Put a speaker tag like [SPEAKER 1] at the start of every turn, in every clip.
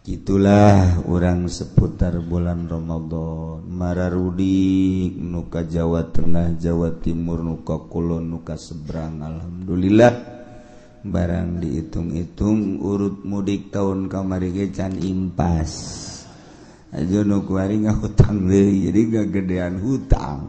[SPEAKER 1] Itulah orang seputar bulan Ramadan mararudik nu ka Jawa Tengah, Jawa Timur, nu ka Kulon, nu ka seberang. Alhamdulillah, barang dihitung-hitung urut mudik tahun kamari ge can impas aja, nu kuari ngahutang deui, jadi gedean hutang.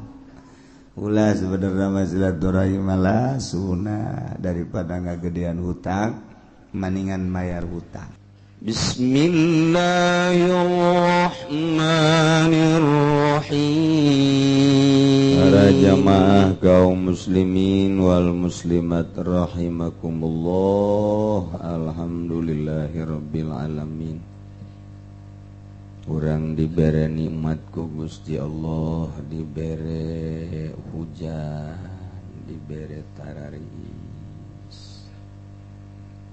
[SPEAKER 1] Ulah, sebenarnya mah silaturahim malah sunah. Daripada ngagedean hutang, maningan mayar hutang.
[SPEAKER 2] Bismillahirrahmanirrahim.
[SPEAKER 1] Para jamaah kaum muslimin wal muslimat rahimakumullah. Alhamdulillahirabbil alamin. Urang dibere nikmat ku Gusti Allah, dibere hujan, dibere tararis.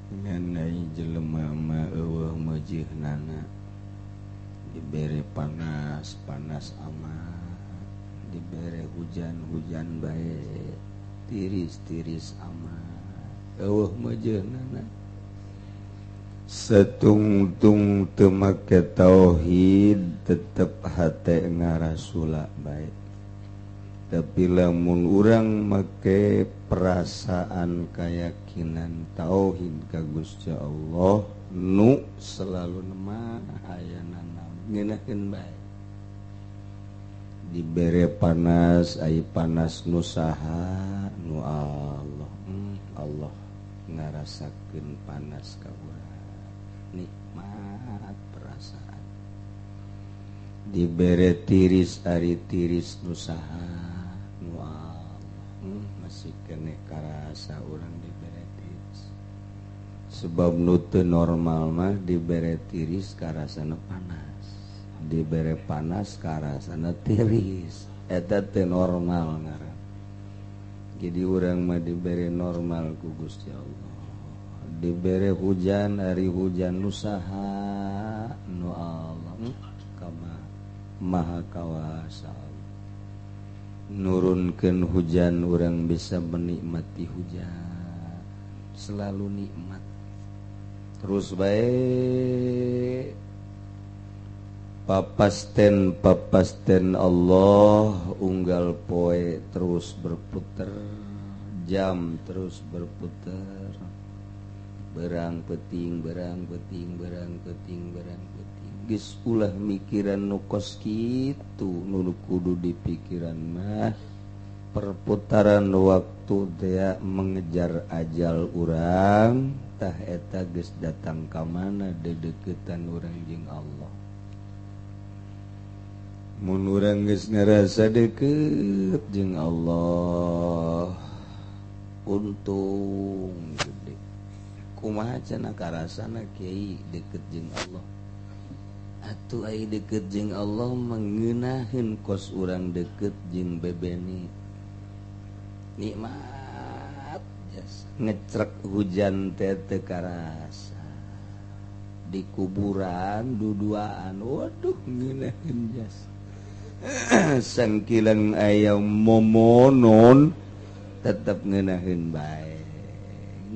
[SPEAKER 1] Nganai jelema mah euweuh meujeunana. Dibere panas, panas amat, dibere hujan, hujan bae, tiris-tiris amat, euweuh meujeunana. Satungtung teu make tauhid, tetep hate ngarasula bae. Tapi lamun urang make perasaan, keyakinan tauhid ka Gusti Allah nu selalu nema ayana, ngeunaheun bae. Dibere panas, ai panas nu saha? Nu Allah. Allah ngarasakeun panas ka urang, nikmat perasaan. Dibere tiris, ari tiris nu saha? Nu Allah. Masih keneh karasa urang dibere tiris, sebab nu teu normal mah dibere tiris karasana panas, dibere panas karasana tiris, eta teu normal ngaran. Jadi urang mah dibere normal ku Gusti Allah. Dibere hujan, ari hujan nu saha? Nu Allah. Kama maha kawasa nurunkeun hujan, urang bisa menikmati hujan, selalu nikmat terus baik. Papasten papasten Allah, unggal poe terus berputar, jam terus berputar, berang peting, berang peting, berang peting, berang peting. Geus, ulah mikiran nu kos kitu. Nu kudu dipikiran mah perputaran waktu dia mengejar ajal urang. Tah, eta geus datang ka mana dedeketan urang jeung Allah. Mun urang geus ngarasa deket jeung Allah, untung gede. Kumaha cenah karasana, Kiai, deket jeung Allah? Atuh ai deket jeung Allah mengenaheun kos urang deket jeung bebeni, nikmat jas. Ngecrek hujan teh teu karasa, di kuburan duduaan, waduh, ngeunaheun jas. Sangkilang aya momonon tetep ngeunaheun bae,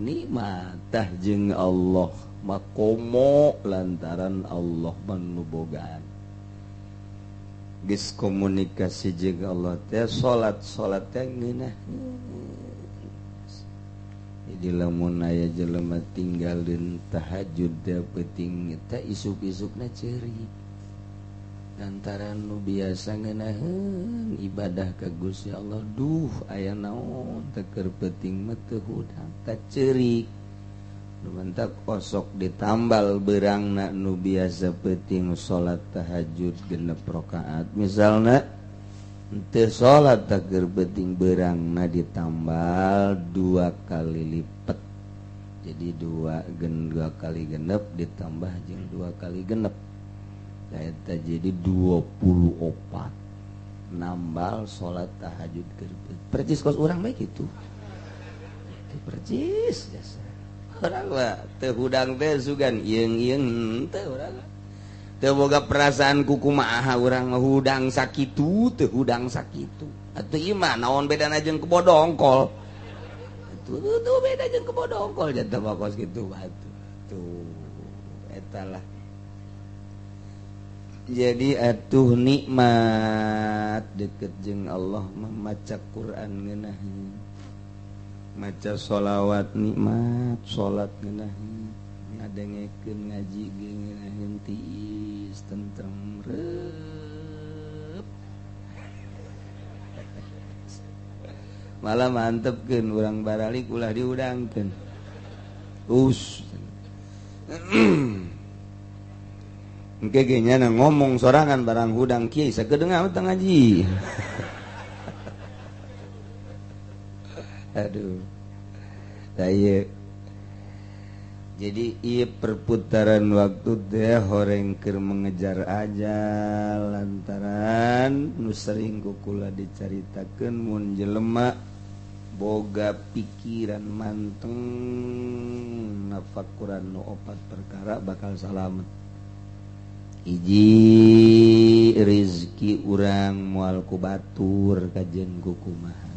[SPEAKER 1] nikmat. Tah, jeung Allah makomo lantaran Allah manubogaan. Geus komunikasi jeung Allah teh, salat salat teh ngeunaheun. Jadi lamun aya jelema tinggalin tahajud teh peuting teh, isuk-isukna ceurik lantaran nu biasa ngeunaheun ibadah ka Gusti Allah. Duh, aya naon teh, keur peuting mah teu hudang, tah ceurik. Mantap, osok ditambal berangna. Nu biasa peuting salat tahajud 6 rakaat misalna, teu salat tah keur peuting, berangna ditambal dua kali lipat, jadi dua gen dua kali genep ditambah jeung dua kali genep. Eta jadi 24, nambal salat tahajud keur percis kos urang bae kitu. Percis jasa urang mah teu hudang teh sugan ieung-ieung teu, urang teu boga perasaan kukumaha. Urang mah hudang sakitu, teu hudang sakitu. Atuh ieu mah naon bedana jeung kebo dongkol? Tuh tuh, beda jeung kebo dongkol jatuh mah kos kitu. Atuh tuh, eta lah. Jadi atuh nikmat deket jeung Allah mah maca Quran ngeunaheun, maca sholawat nikmat, salat ngeunaheun, ngadengekeun ngaji ge ngeunaheun tiis tentrem reup. Malah mantepkeun urang baralik ulah diudangkeun. Us. Engke ge nyana ngomong sorangan barang hudang kiai sakedeung teu ngaji. Aduh. Tah ieu. Jadi ieu perputaran waktu teh horeng keur mengejar ajal lantaran nu sering ku kula dicaritakeun mun jelema boga pikiran manteng nafakuran nu opat perkara bakal salamet. Hiji rizki urang moal ku batur kajen ku kumaha.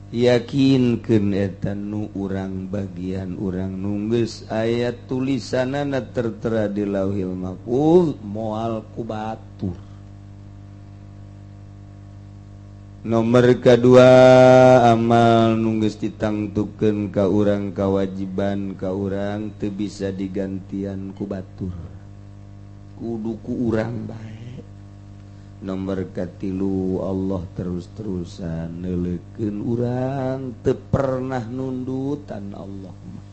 [SPEAKER 1] Yakinkeun eta nu urang bagian urang nunggeus aya tulisanana tertera di Lauhil Mahfuz moal ku batur. Nomor kedua amal nunggeus ditangtukeun ka urang kawajiban ka urang teu bisa digantian ku batur. Kudu ku urang bae. Nomor katilu Allah terus-terusan neuleukeun urang teu pernah nundutan Allah mah.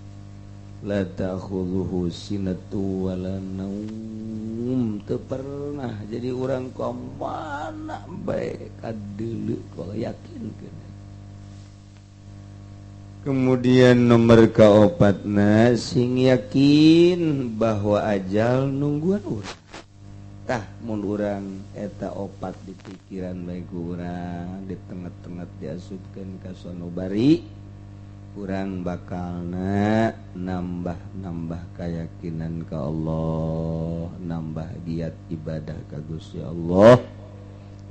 [SPEAKER 1] La ta'khudhuhu sinatu wala naum, teu pernah jadi urang ka mana bae kadeuleu kalau yakinkeun. Kemudian nomor kaopatna sing yakin bahwa ajal nungguan urang. Tah mun urang eta opat di pikiran bae ku urang di tengah-tengah diasupkeun ka sonobari urang bakalna nambah-nambah keyakinan ka Allah, nambah giat ibadah ka Gusti Allah,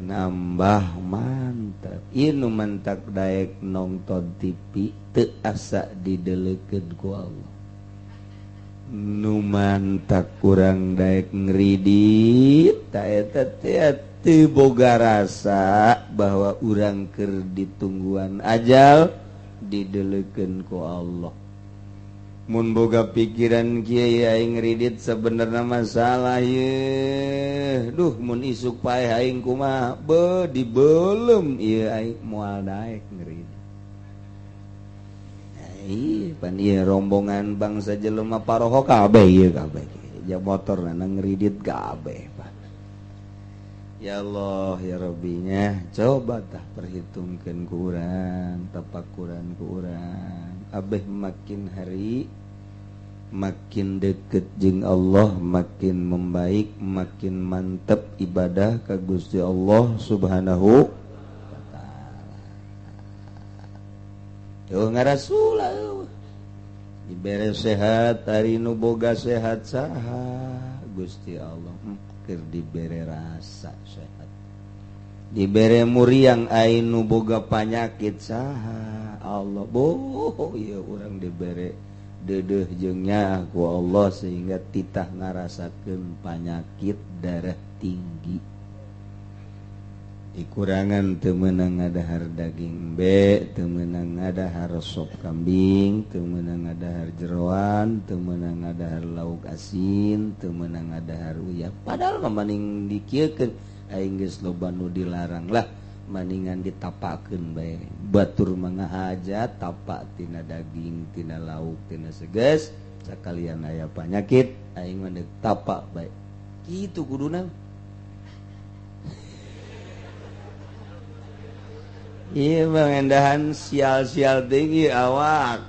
[SPEAKER 1] nambah mantap. Ieu nu mantak daek nongton TV teu asa dideleukeun ku Allah. Nu mantak kurang daek ngridit ta eta teh teu boga rasa bahwa urang keur ditungguan ajal dideleukeun ku Allah. Mun boga pikiran kieu aing ngridit sebenarnya masalah ye. Duh mun isuk paeh aing kumaha be dibelem ieu aing moal daek ngridit. Ih, pan ieu rombongan bangsa jelema paroho kabeh ieu kabeh. Ja motor na ngridit kabeh pan. Ya Allah ya Rabbinya, coba tah perhitungkeun ku urang, tapakuran ku urang. Abeh makin hari makin deket jeung Allah, makin membaik, makin mantep ibadah ka Gusti Allah Subhanahu wa taala. Eueuh ngarasul eueuh. Dibere sehat ari nu boga sehat saha Gusti Allah keur dibere rasa sehat. Dibere muriang ai nu boga panyakit saha Allah. Boh ieu urang dibere deudeuh jeung nyaah ku Allah sehingga titah ngarasakeun panyakit darah tinggi. Dikurangan teu meunang ngadahar daging B, teu meunang ngadahar sop kambing, teu meunang ngadahar jeroan, teu meunang ngadahar lauk asin, teu meunang ngadahar uyah. Padahal mah maning dikieukeun aing geus loba nu dilarang lah, maningan ditapakeun bae. Batur mah ngahaja tapak tina daging, tina lauk, tina seges, sakalian aya panyakit aing mah deuk tapak bae. Kitu kuduna. Iya mengendahan sial-sial tinggi awak.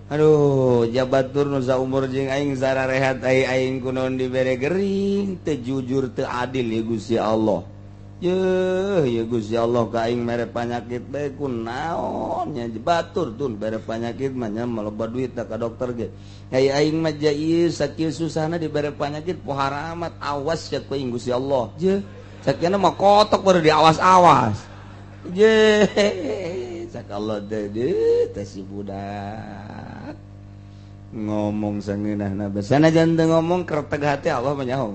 [SPEAKER 1] Aduh, jabatur nu saumur jeung aing sararehat aing kunaon dibere gering, teu jujur teu adil ya Gusti Allah. Yeuh, ya Gusti Allah ka aing mere panyakit bae kunaon nya batur tun bere panyakit mah nya maloba duit ka dokter ge. Ai aing mah ieu sakieu susahna dibere panyakit pohara amat awas ya ku aing Gusti Allah. Jeuh, sakieu mah kotok baru diawas-awas. Je, cak Allah teh teh si budak ngomong sangeunahna besana jangan ngomong kerteg hati Allah mah nyaho.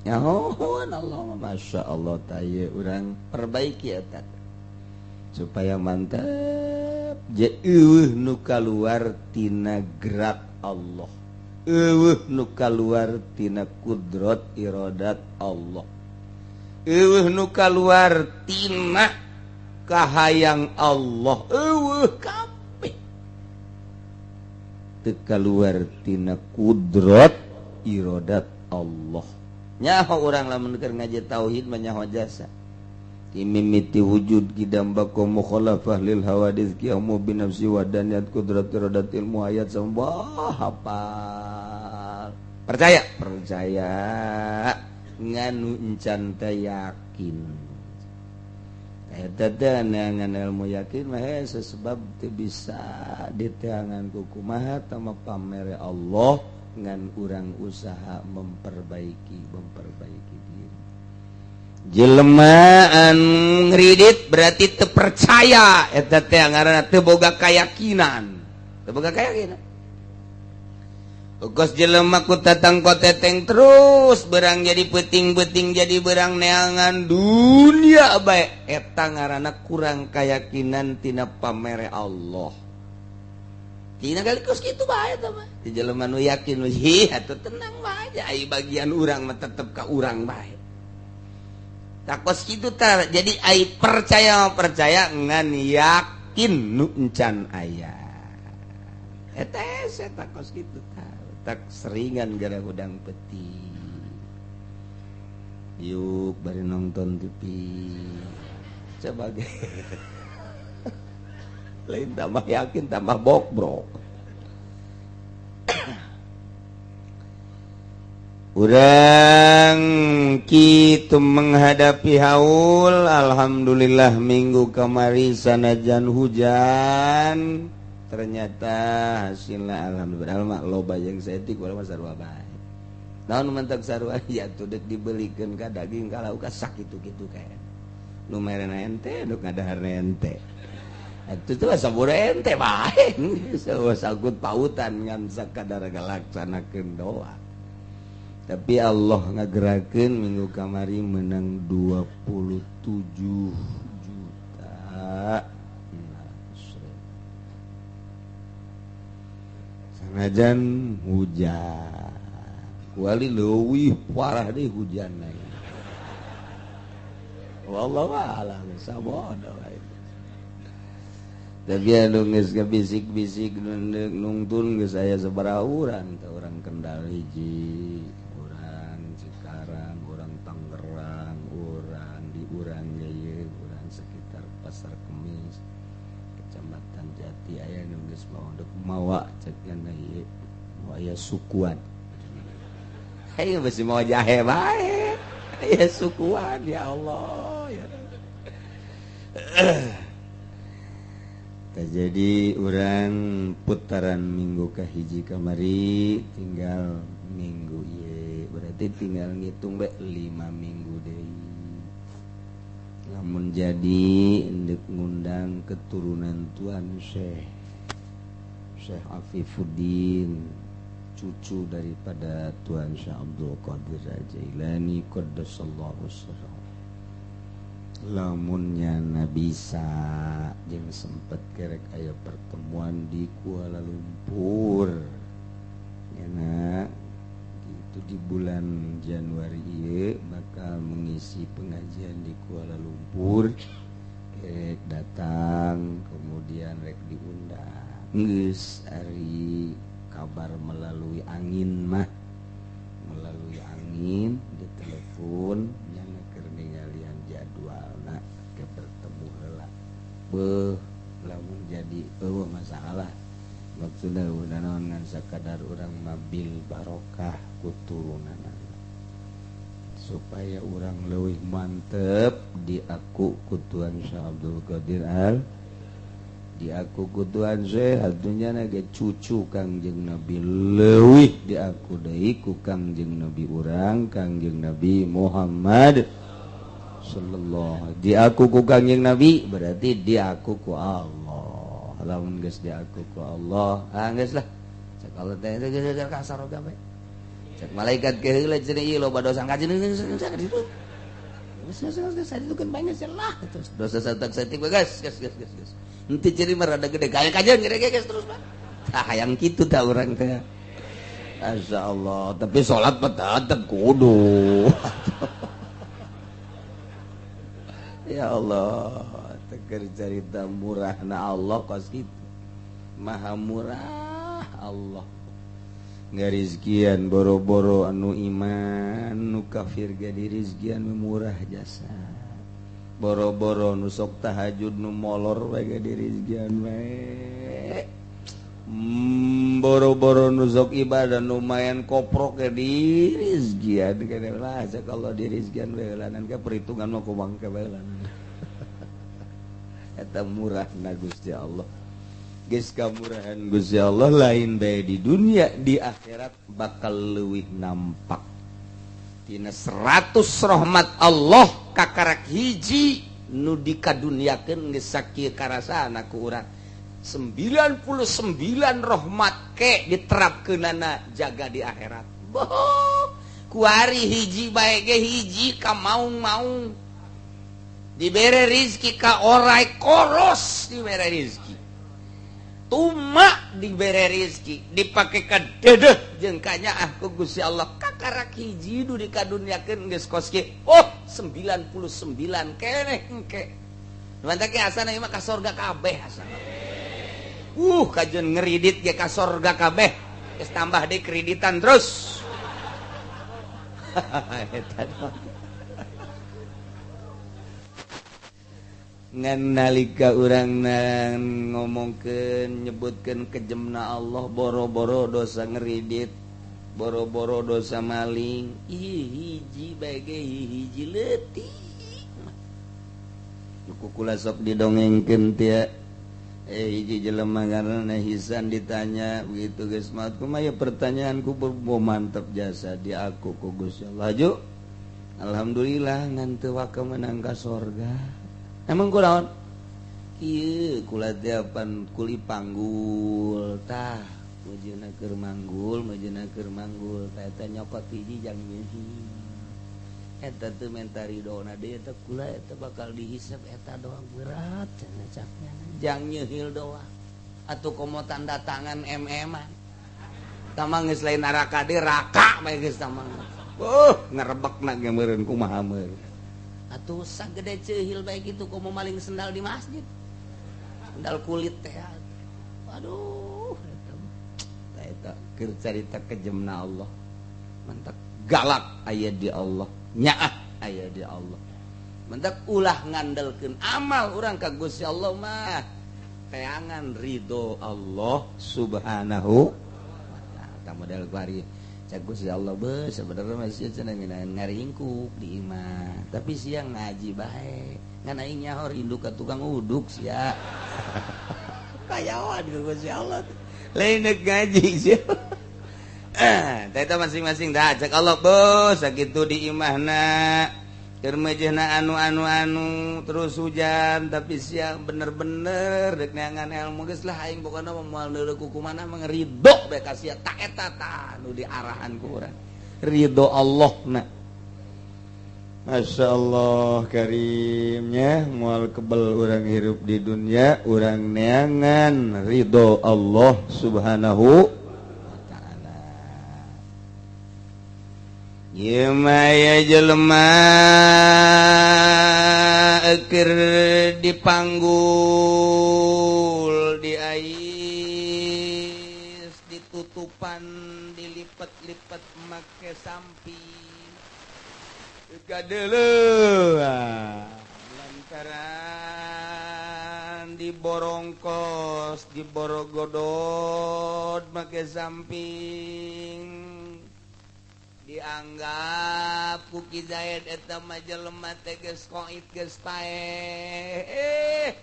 [SPEAKER 1] Nyahoan Allah, Masya Allah taye urang perbaiki eta supaya mantap. Je eueuh nu kaluar tina gerak Allah, eueuh nu kaluar tina kudrat iradat Allah, eueuh nu kaluar tina kahayang Allah, eueuh kabeh teu kaluar tina kudrat iradat Allah. Nyaho urang lamun keur ngaji tauhid mah nyaho jasa. Mimiti wujud kidam bako mukhalafah lil hawadits qiyamu bi nafsi wa daniyat qudrat iradat ilmu hayat sambah hafal. Percaya, percaya nganu encan teh yakin. Eta teh ngan ilmu yakin mah sebab teu bisa diteangan ku kumaha tama pamere Allah ngan urang usaha memperbaiki diri. Jelema anu ngridit berarti teu percaya, eta teh ngaranna teu boga keyakinan. Teu boga keyakinan. Kos jelema ku tatang koteteng terus berang jadi peuting-peuting jadi berang neangan dunia bae, eta ngaranna kurang keyakinan tina pamere Allah. Tina kali kos kitu bae eta mah. Di jelema nu yakin hi atuh tenang bae ai bagian urang mah tetep ka urang bae. Takos kitu tah jadi ai percaya percaya ngan yakin nu encan aya. Eta hese takos kitu tah. Tak seringan gara hudang peti. Yuk bari nonton TV. Coba ge. Lain tambah yakin tambah bokbrok. Urang kitu menghadapi haul, alhamdulillah minggu kamari sanajan hujan, ternyata hasilnya alhamdulillah mah loba jeung saeutik walau mah sarua bae. Naon mentak sarua ya tuh deuk dibelikeun ka daging ka lauk ka sakitu-kitu kae. Nu merena ente nu ngadaharna ente. Atuh teh sabura ente bae. Sangkut pautan ngan sakadar ngalaksanakeun doa. Tapi Allah ngagerakeun minggu kamari menang 27 juta. Sanajan hujan. Kuali leuwih parah deui hujanna. Wallahu a'lam sabodo. Tapi anu geus ngabisik-bisik nungtun geus aya sabaraha urang teh, urang Kendal hiji, urang Cikarang, urang Tangerang, urang di urang ieu, urang sekitar Pasar Kemis, Kecamatan Jati aya nu geus mawa dek mawa cek nya ieu, aya sukuan. Hayu besi mawa jahe bae. Aya sukuan ya Allah ya. Jadi urang putaran minggu kahiji kamari tinggal minggu ieu, berarti tinggal ngitung bae 5 minggu deui. Lamun jadi endek ngundang keturunan Tuan Syekh Syekh Afifuddin, cucu daripada Tuan Syekh Abdul Qadir Jailani qaddasallahu sirrahu. Lamunnya na bisa jeung sempet kerek aya pertemuan di Kuala Lumpur nyana gitu di bulan Januari ieu bakal mengisi pengajian di Kuala Lumpur, kerek datang kemudian rek diundang geus ari kabar melalui angin mah, melalui angin di telepon nyana keur ningalian jadwalna ke bertemu heula. Beuh lamun jadi eueuh masalah maksudna naon ngan sakadar urang mabil barokah kuturunanana supaya urang leuwih mantep diaku ku Tuan Syekh Abdul Qadir Al, diaku ku Tuan Syekh atunya ge cucu Kangjeng Nabi leuwih diaku deui ku Kangjeng Nabi urang Kangjeng Nabi Muhammad sallallahu. Diaku ku Kangjeng Nabi berarti diaku ku Allah. Lamun geus diaku ku Allah, ah geus lah. Cek Allah teh geus kasar oge bae. Cek malaikat ke heula cenah ieu loba dosa kajeun ditu. Geus kan banyak lah terus dosa satak satik gas gas gas gas gas. Henteu ciri mah rada gede kaya kajeun gede geus terus Pak. Tah hayang kitu tah urang teh. Masya Allah, tapi sholat mah tetep kudu. Ya Allah, teker cerita murahna Allah kos kitu. Maha murah Allah. Ngarizkian boro-boro anu iman, nu kafir ge dirizkian murah jasa. Boro-boro nu sok tahajud nu molor we ge dirizkian we. Boro-boro nu sok ibadah lumayan koprok ge dirizkian kene lah cek Allah dirizkian we lanan ka perhitungan mah kumang ka bae lanan. Eta murahna Gusti Allah. Geus kamurahan Gusti Allah lain bae di dunia, di akhirat bakal leuwih nampak. Tina 100 rahmat Allah kakarak hiji nu dikaduniakeun geus sakieu karasana ku urang. 99 rahmat ke diterapkeunana jaga di akhirat. Boh, kuari hiji bae ge hiji ka maung-maung. Dibere rizki ka orai koros dibere rizki. Tuma dibere rizki dipake ka dedeh jeung kanyaah ku Gusti Allah kakarak hiji nu dikaduniakeun geus kos kieu. Oh, 99 keneh engke. Mantap ge asana ieu mah ka sorga kabeh asana. Kajeun ngeridit ge ka sorga kabeh. Geus tambah deui kreditan terus. Eta ngan nalika urang ngomongkeun nyebutkeun kejemna Allah boro-boro dosa ngeridit, boro-boro dosa maling, ih hiji bae ge hiji leutik. Nu kukula sok didongengkeun teh hiji jelema ngaranna Hisan ditanya begitu geus maot kumaha ya pertanyaan kubur mantep jasa di aku ku Gusti Allah. Laju alhamdulillah ngan teu waka menang ka sorga. Emang kunaon? Kieu kula teh pan kuli panggul tah meujeuhna keur manggul, meujeuhna keur manggul tah eta nyokot hiji jang nyeuhi. Eta teu menta ridona deui eta kula eta bakal dihisab eta doang berat cenah caknya jang nyeuhil doang. Atuh komo tanda tangan MM-an. Tamang geus lain neraka deui raka bae geus tamang. Ngerebekna ge meureun kumaha meureun. Atuh sagede ceuhil bae kitu komo maling sendal di masjid. Sendal kulit teh. Aduh, eta eta keur carita kejemna Allah. Mantak galak aya di Allah, nyaah aya di Allah. Mantak ulah ngandelkeun amal urang ka Gusti Allah mah. Teangan ridho Allah Subhanahu wa ta'ala. Model kuari cak Gusti Allah beuh sebenarnya masih cenah ngaringkuk di imah tapi siang ngaji bae ngan aing nyahor induk ka tukang uduk sia. Kayawan ku Gusti Allah lain ngaji sia. Teh masing-masing dah cak Allah beuh sakitu di imahna keur meujeuhna anu-anu-anu terus hujan tapi siang bener-bener dek neangan ilmu geus lah aing pokona moal neuleuh ku kumana mah ridho bae ka sia ta eta ta nu diarahan ku urang ridho Allah na. Masya Allah karimnya moal kebel urang hirup di dunia urang neangan ridho Allah Subhanahu ieu mah aya jelema keur dipanggul diais ditutupan dilipet-lipet make samping gadeuleuh lantaran diborongkos diborogodod make samping dianggap ku Ki Zaid eta mah jelema teh geus koit geus paeh.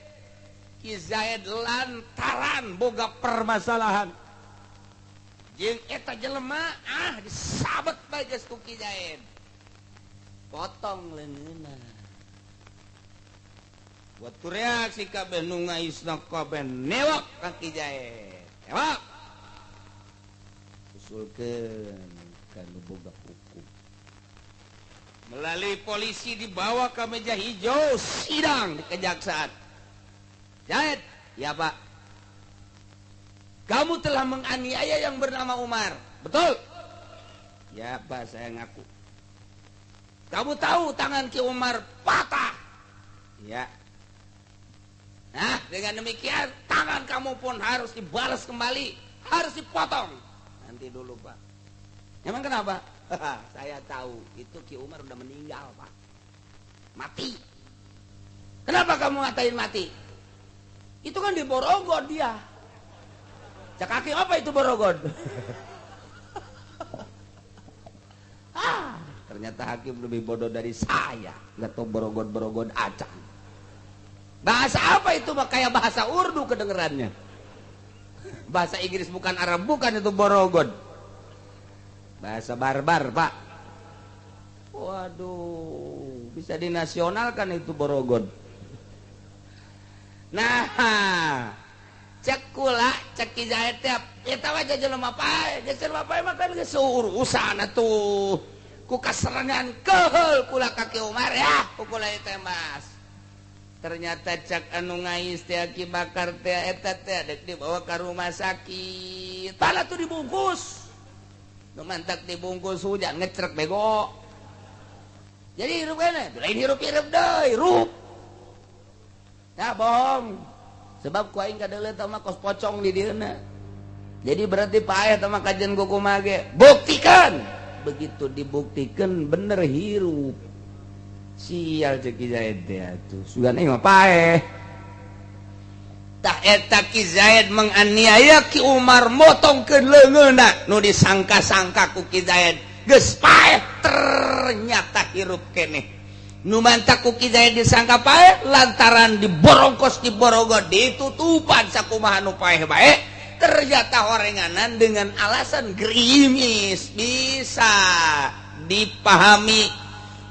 [SPEAKER 1] Ki Zaid lantaran boga permasalahan jeung eta jelema disabet bae geus ku Ki Zaid potong leungeunna. Waktu reaksi kabeh nu ngaisna kabeh newak ka Ki Zaid, newak usulkeun ka nu boga hukum.
[SPEAKER 2] Melalui polisi dibawa ke meja hijau sidang di kejaksaan. Zaid, ya Pak. Kamu telah menganiaya yang bernama Umar. Betul? Ya Pak, saya ngaku. Kamu tahu tangan Ki Umar patah? Ya. Nah, dengan demikian tangan kamu pun harus dibalas kembali, harus dipotong. Nanti dulu Pak. Emang kenapa? Saya tahu itu Ki Umar udah meninggal Pak, mati. Kenapa kamu ngatain mati? Itu kan di Borogod dia. Cak kaki apa itu Borogod? Ah, ternyata hakim lebih bodoh dari saya. Nggak tahu Borogod-Borogod acan. Bahasa apa itu? Kayak bahasa Urdu kedengerannya. Bahasa Inggris bukan, Arab bukan, itu Borogod. Bahasa barbar Pak. Waduh, bisa dinasionalkan itu Borogod. Nah, cek kula, cek Ki Zaid teh eta mah jelema pae, jelema pae mah kan geus urusan atuh. Ku kaserengan keheul kula ka Ki Umar ya, ku kula teh Mas. Ternyata cek anu ngais teh Ki Bakar teh eta teh dek dibawa ka rumah sakit. Pala tuh dibungkus. Nu mantak dibungkus hujan ngecrek bego. Jadi hirup kene, lain hirup-hirup deui, hirup. Ya bohong. Sebab ku aing kadeuleu tah mah kos pocong di dieuna. Jadi berarti paeh tah mah kajian ku kumaha ge. Buktikan. Begitu dibuktikan bener hirup. Sial ceuk Ki Zaid teh atuh. Sugan aing mah paeh. Tah eta Ki Zaid menganiaya Ki Umar motongkeun leungeunna nu disangka-sangka ku Ki Zaid geus paeh ternyata hirup keneh. Nu mantak ku Ki Zaid disangka paeh lantaran diborongkos diborogod ditutupan sakumaha nu paeh bae ternyata horenganan dengan alasan gerimis bisa dipahami,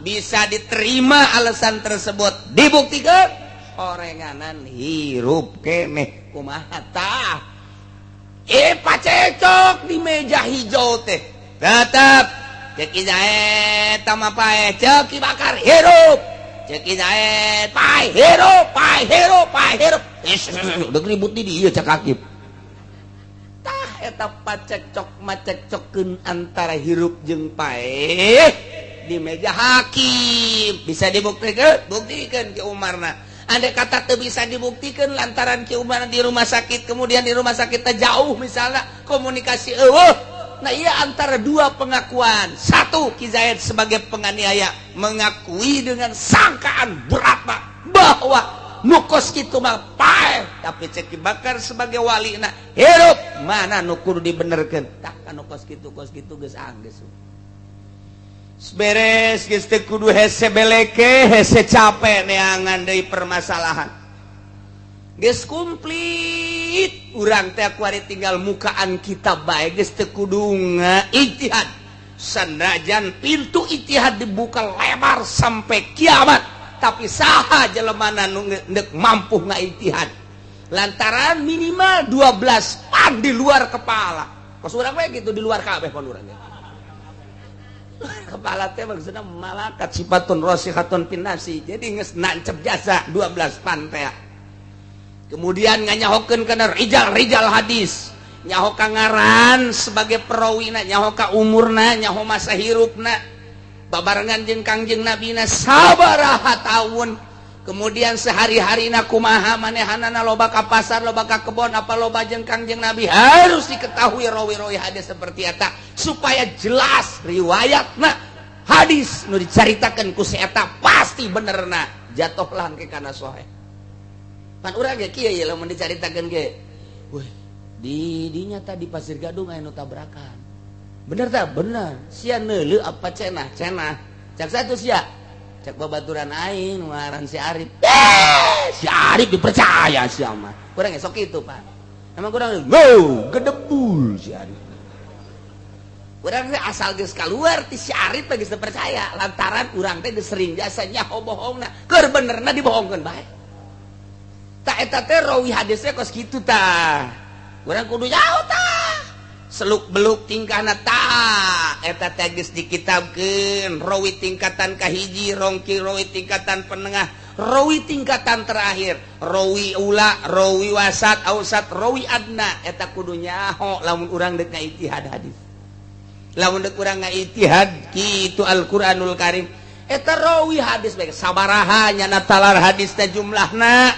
[SPEAKER 2] bisa diterima alasan tersebut, dibuktikan orenganan hirup keneh. Kumaha tah? Pacecok di meja hijau teh tetep cek Ki Zaid tama paeh, cek Ki Bakar hirup, cek Ki Zaid paeh hirup, paeh hirup, paeh hirup. Udah ribut di dieu cek hakim. Tah eta pacecok macecokkeun antara hirup jeung paeh di meja hakim bisa dibuktikan, buktikan Ki Umarna. Andai kata teu bisa dibuktikan lantaran Ki Umar di rumah sakit, kemudian di rumah sakit jauh misalnya komunikasi eueuh. Nah iya antara dua pengakuan. Satu, Ki Zaid sebagai penganiaya mengakui dengan sangkaan berat Pak bahwa nukos kitu mah paeh, tapi cek Ki Bakar sebagai wali na hirup mana nu kudu dibenerkeun. Tah kan kos kitu geus anggeus. Beres geus teu kudu hese beleke, hese capek neangan deui permasalahan. Geus komplit urang teh kuari tinggal mukaan kita bae geus teu kudu ijtihad. Sanajan pintu ijtihad dibuka lebar sampai kiamat, tapi saha jelemana nu neuk mampu ngaijtihad. Lantaran minimal 12 pan di luar kepala. Kos urang we gitu di luar kabeh pan urang. Kepala teh maksudna malakat sifatun rasikhatun fin nafsi. Jadi geus nancep jasa 12 pan teh. Kemudian nganyahokeun kana rijal-rijal hadis, nyaho ka ngaran sebagai perawina, nyaho ka umurna, nyaho masa hirupna, babarengan jeung Kangjeng Nabina sabaraha taun. Kemudian sehari-harina kumaha manehanana, loba ka pasar, loba ka kebon, apa loba jeung Kangjeng Nabi, harus diketahui rawi-rawi hadis seperti eta supaya jelas riwayatna hadis nu dicaritakeun ku si eta pasti benerna, jatuhlah ke kana sahih. Pan urang ge kieu ye lamun dicaritakeun ge, weh di dinya tadi Pasir Gadung aya nu tabrakan. Bener tak? Bener. Sia neuleuh apa cenah? Cenah. Cak satu sia. Cak babaturan aing nu ngaran si Arif. Si Arif dipercaya sia mah. Kurang esok itu, Pak. Emang kurang wow, gedebul si Arif. Urang teh asal geus kaluar ti si Arif teh geus percaya lantaran urang teh geus sering jasa nyaho bohongna, keur benerna dibohongkeun bae. Tah eta teh rawi hadisnya kos kitu tah. Urang kudu nyaho tah. Seluk beluk tingkahna ta eta teh geus dikitabkeun rawi tingkatan kahiji, rongki rawi tingkatan penengah, rawi tingkatan terakhir, rawi ula, rawi wasat, ausat, rawi adna. Eta kudu nyaho lamun urang deuk ngaijtihad hadis. Lamun deuk urang ngaijtihad kitu Al-Qur'anul Karim. Eta rawi hadis bae sabaraha nyana talar hadis teh jumlahna.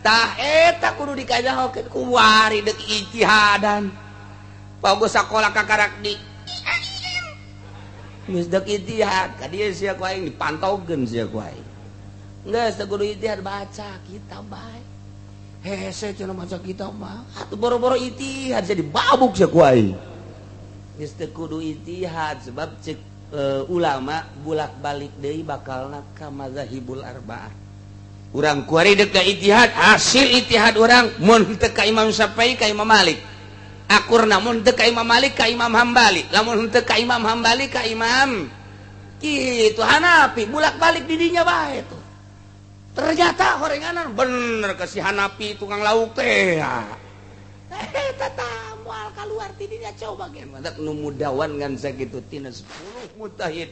[SPEAKER 2] Tah eta kudu dikajahokeun kuari deuk ijtihadan. Pago sakola kakarak di geus deuk ijtihad ka dieu sia ku aing dipantaukeun sia ku aing. Geus teu kudu ijtihad baca kitab bae. Hese cenah maca kitab mah atuh boro-boro ijtihad jadi babuk sia ku aing. Geus teu kudu ijtihad sebab cek ulama bulak-balik deui bakalna ka mazahibul arba'ah. Urang kuari deuk ka ijtihad, hasil ijtihad urang mun teu ka Imam Syafi'i ka Imam Malik. Akurna mun teu ka Imam Malik ka Imam Hambali, lamun teu ka Imam Hambali ka Imam kitu Hanafi, bulak-balik di dinya bae tuh. Ternyata horenganan bener ke si Hanafi tukang lauk teh. Eta tah moal kaluar ti dinya coba ge. Mantak nu mudawan ngan sakitu tina 10 mujtahid.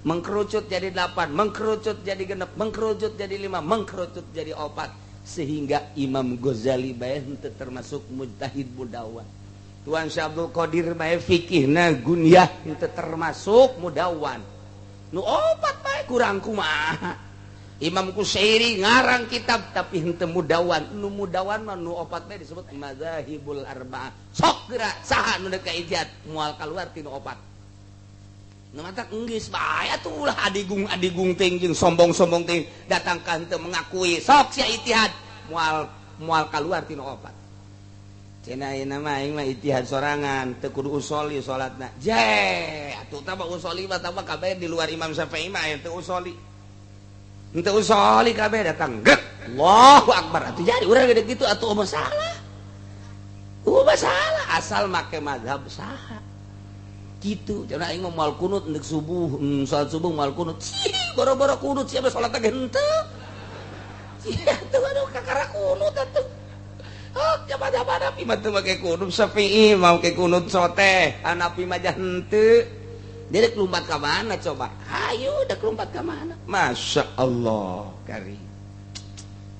[SPEAKER 2] Mengkerucut jadi 8, mengkerucut jadi 6, mengkerucut jadi 5, mengkerucut jadi 4, sehingga Imam Ghazali bae henteu termasuk mujtahid mudawan. Tuan Syekh Abdul Qadir bae fikihna gunyah henteu termasuk mudawan. Nu 4 bae kurang kumaha. Imam Kusyairi ngarang kitab tapi henteu mudawan. Nu mudawan mah nu 4 bae disebut mazahibul arba'ah. Sok geura saha nu deuk ka ijtihad moal kaluar ti nu 4. Nu matak enggeus bae atuh ulah adigung-adigung teuing jeung sombong-sombong teuing datang ka henteu mengakui sok sia ijtihad moal moal kaluar ti nu 4. Cenah ayeuna mah aing mah ijtihad sorangan teu kudu usoli salatna. Je atuh tah mah usoli mah tambah kabeh di luar Imam Syafi'i mah aya teu usoli. Henteu usoli kabeh datang geuk Allahu Akbar atuh jadi urang gede kitu atuh mah salah. Mah salah asal make mazhab saha. Gitu cenah aing mah moal kunut endek subuh, salat subuh moal kunut. Cih, boro-boro kunut sia salat ge henteu. Sia teu aduh kakara kunut atuh. Oh, mazhab Hanafi mah teu make kunut, Syafi'i mah make kunut soteh, Hanafi mah jah henteu. Dia dek lompat ka mana coba? Hayu dek lompat ka mana? Masya Allah kari.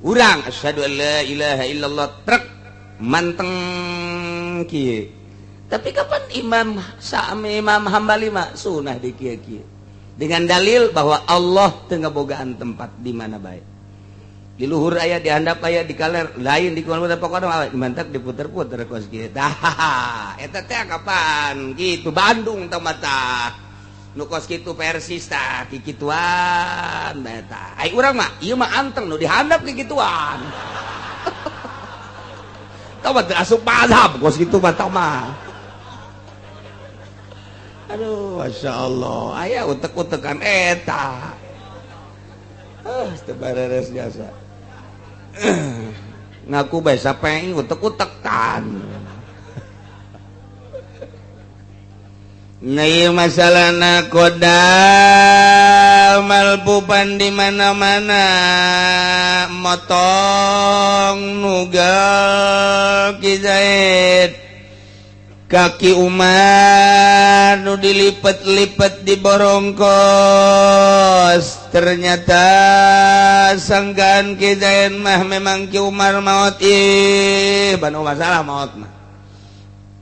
[SPEAKER 2] Urang asyhadu an la ilaha illallah trek manteng kieu. Tapi kapan Imam Sa'ami Imam Hambali mah sunah di kieu-kieu. Dengan dalil bahwa Allah teu ngabogaan tempat di mana bae. Di luhur aya, di handap aya, di kaler lain di kumaha pokona mantak diputer-puter kos kieu. Tah eta teh kapan kitu Bandung tah mah tah. Nu kos kitu Persis tah kikituan eta. Ai urang mah ieu mah anteng nu di handap kikituan. Tah mah teu asup mazhab kos kitu mah tah mah. Aduh, Masya Allah, aya utek-utekan eta. Teu bareres jasa. Ngaku bae sapeing utek-utekan. Nah, ieu masalahna kodam malpupan di mana-mana motong nugal Ki Zaid. Kaki Umar nu dilipet-lipet di borongkos. Ternyata sangkaan Ki Zaid mah memang Ki Umar maot. Ih, banu masalah maot mah.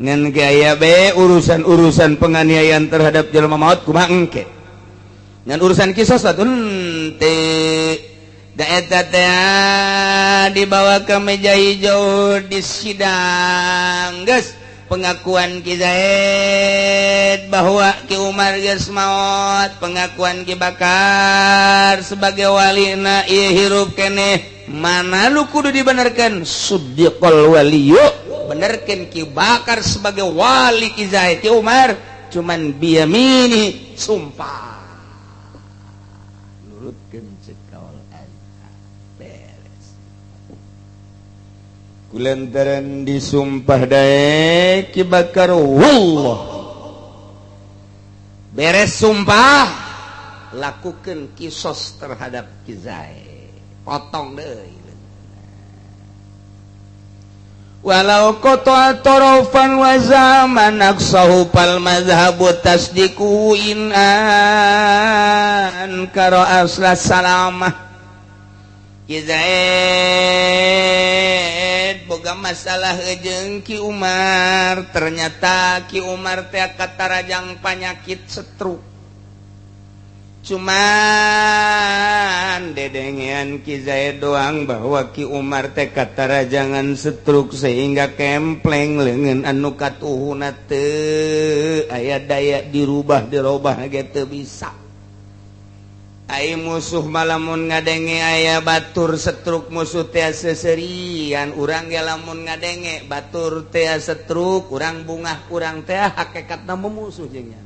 [SPEAKER 2] Ngan ge aya be urusan-urusan penganiayaan terhadap jelema maot kumaha engke. Ngan urusan kisos atuh henteu. Da eta teh dibawa ke meja hijau di sidang geus. Pengakuan Ki Zaid bahwa Ki Umar geus maot, pengakuan Ki Bakar sebagai walina ieu hirup keneh, mana nu kudu dibenerkeun? Siddiqul waliyu, benerkeun Ki Bakar sebagai wali Ki Zaid. Ki Umar cuman biyamini sumpah nurutkeun ceuk kaul beres. Kulantaran disumpah daek Ki Bakar wallah beres sumpah lakukan kisos terhadap Ki Zaid, potong deui. Walau qata tarafan wa zaman aqsahu fal mazhabu tasdiqu in ankara asla salamah. Zaid boga masalah jeung Ki Umar, ternyata Ki Umar teh katarajang panyakit stroke. Cuman dedengean Ki Zaid doang bahwa Ki Umar teh katarajangan stroke sehingga kempleng leungeun anu katuhuna teu aya daya dirubah dirobah ge teu bisa. Ai musuh malamun ngadenge aya batur setruk musuh teh seserian, urang ge lamun ngadenge batur teh setruk urang bungah urang teh hakikatna memusuh jeung nya.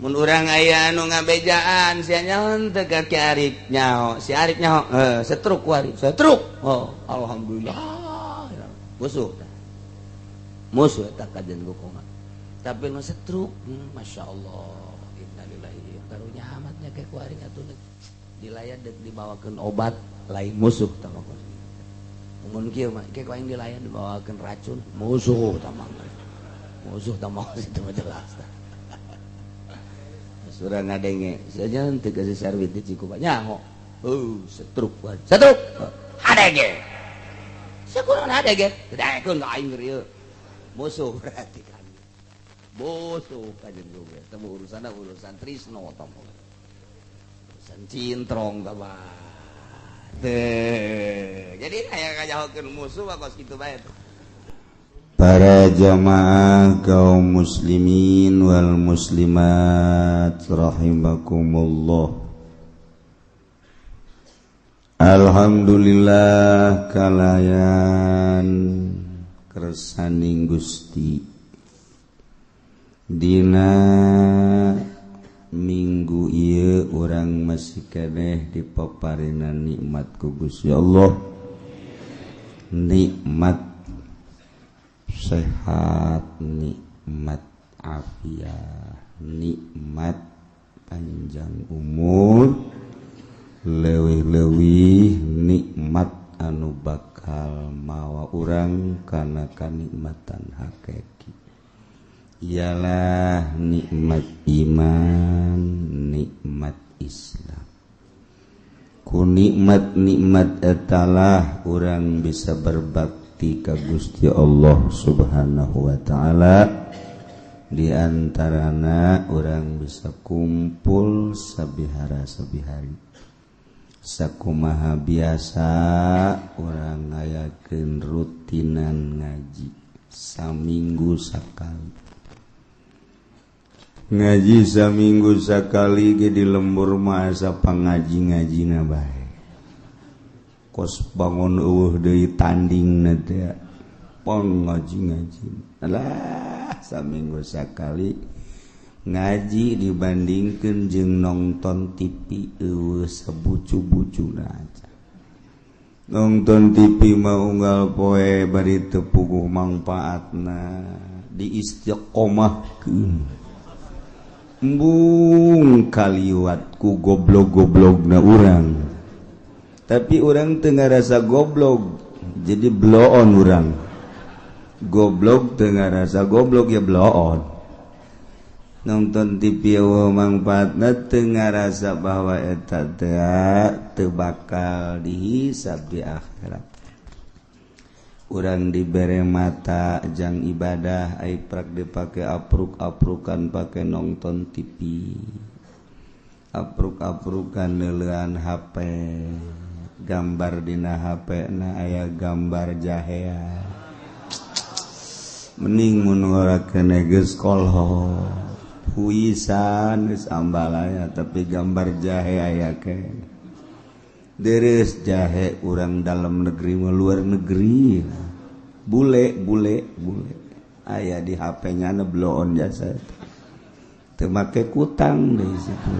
[SPEAKER 2] Mun urang aya anu ngabejaan sia nyaho teu ka Ki Arif nyaho, si Arif nyaho setruk ku Arif, setruk. Oh, alhamdulillah. Musuh tah. Musuh eta kajen gokongan. Tapi nu setruk, masyaallah. Karunya amatnya kayak kuaring atuh dilayan dek dibawakeun obat lain musuh tah mah. Mun kieu mah kayak kuaing dilayan dibawakeun racun musuh tah mah. Musuh tah mah itu mah jelas tah. Surah ngadenge saja teu kasih sarwit di Cikupa nyaho. Setruk kuari. Setruk. Hadege. Sakunaon hadege? Daekeun ka aing ieu. Musuh berarti kan. Musuh kajen gue temu urusan urusan trisno temu urusan cintrong tama teh. Jadi aya ngajahokeun musuh mah kos kitu bae tuh.
[SPEAKER 1] Para jamaah kaum muslimin wal muslimat rahimakumullah. Alhamdulillah kalayan kersaning Gusti. Dina minggu ieu urang masih keneh dipaparinan nikmat ku Gusti Allah. Nikmat sehat, nikmat afiat, nikmat panjang umur, leuwih-leuwih nikmat anu bakal mawa urang kana kanikmatan hakiki. Ialah nikmat iman, nikmat Islam. Ku nikmat-nikmat etalah urang bisa berbakti ka Gusti Allah Subhanahu wa ta'ala. Di antarana urang bisa kumpul sabihara sabihari. Sakumaha biasa urang ngayakeun rutinan ngaji saminggu sakali. Ngaji saminggu sakali ge di lembur mah asa pangaji-ngajina bae. Kos bangun eueuh deui tandingna teh pangaji-ngaji. Alah, saminggu sakali ngaji dibandingkeun jeung nonton TV eueuh sabucu-bucuna aja. Nonton TV mah unggal poe bari teu puguh mangpaatna, diistiqomahkeun. Embung kaliwat ku goblok-goblokna urang. Tapi urang teu ngarasa goblok, jadi bloon urang. Goblok teu ngarasa goblok ya bloon. Nonton TV eueuh mangpaatna teu ngarasa bahwa eta teh teu bakal dihisab di akhirat. Urang dibere mata jang ibadah ai prak dipake apruk-aprukan pake nonton TV, apruk-aprukan neuleuan HP, gambar dina HP na aya gambar jahea. Mending mun ora kene geus kolho huisan geus ambalaya tapi gambar jahe aya keneh. Deres jahe urang dalam negeri luar negeri, bule bule bule aya di HP-nya bloon jasa teu make kutang deui situ.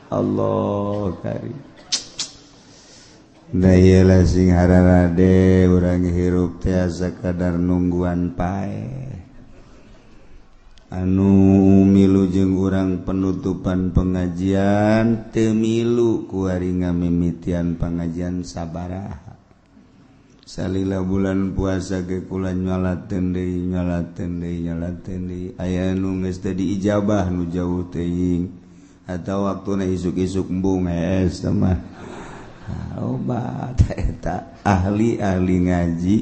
[SPEAKER 1] Allah karim. Da ieu lah sing hararade urang hirup teh sakadar nungguan paeh. Anu milu jeung urang penutupan pengajian teu milu kuari ngamimitian pengajian sabaraha. Salila bulan puasa ge kula nyalateun deui nyalateun deui nyalateun deui aya nu geus teu diijabah nu jauh teuing atau waktuna isuk-isuk embung hees teh mah obat eta ahli-ahli ngaji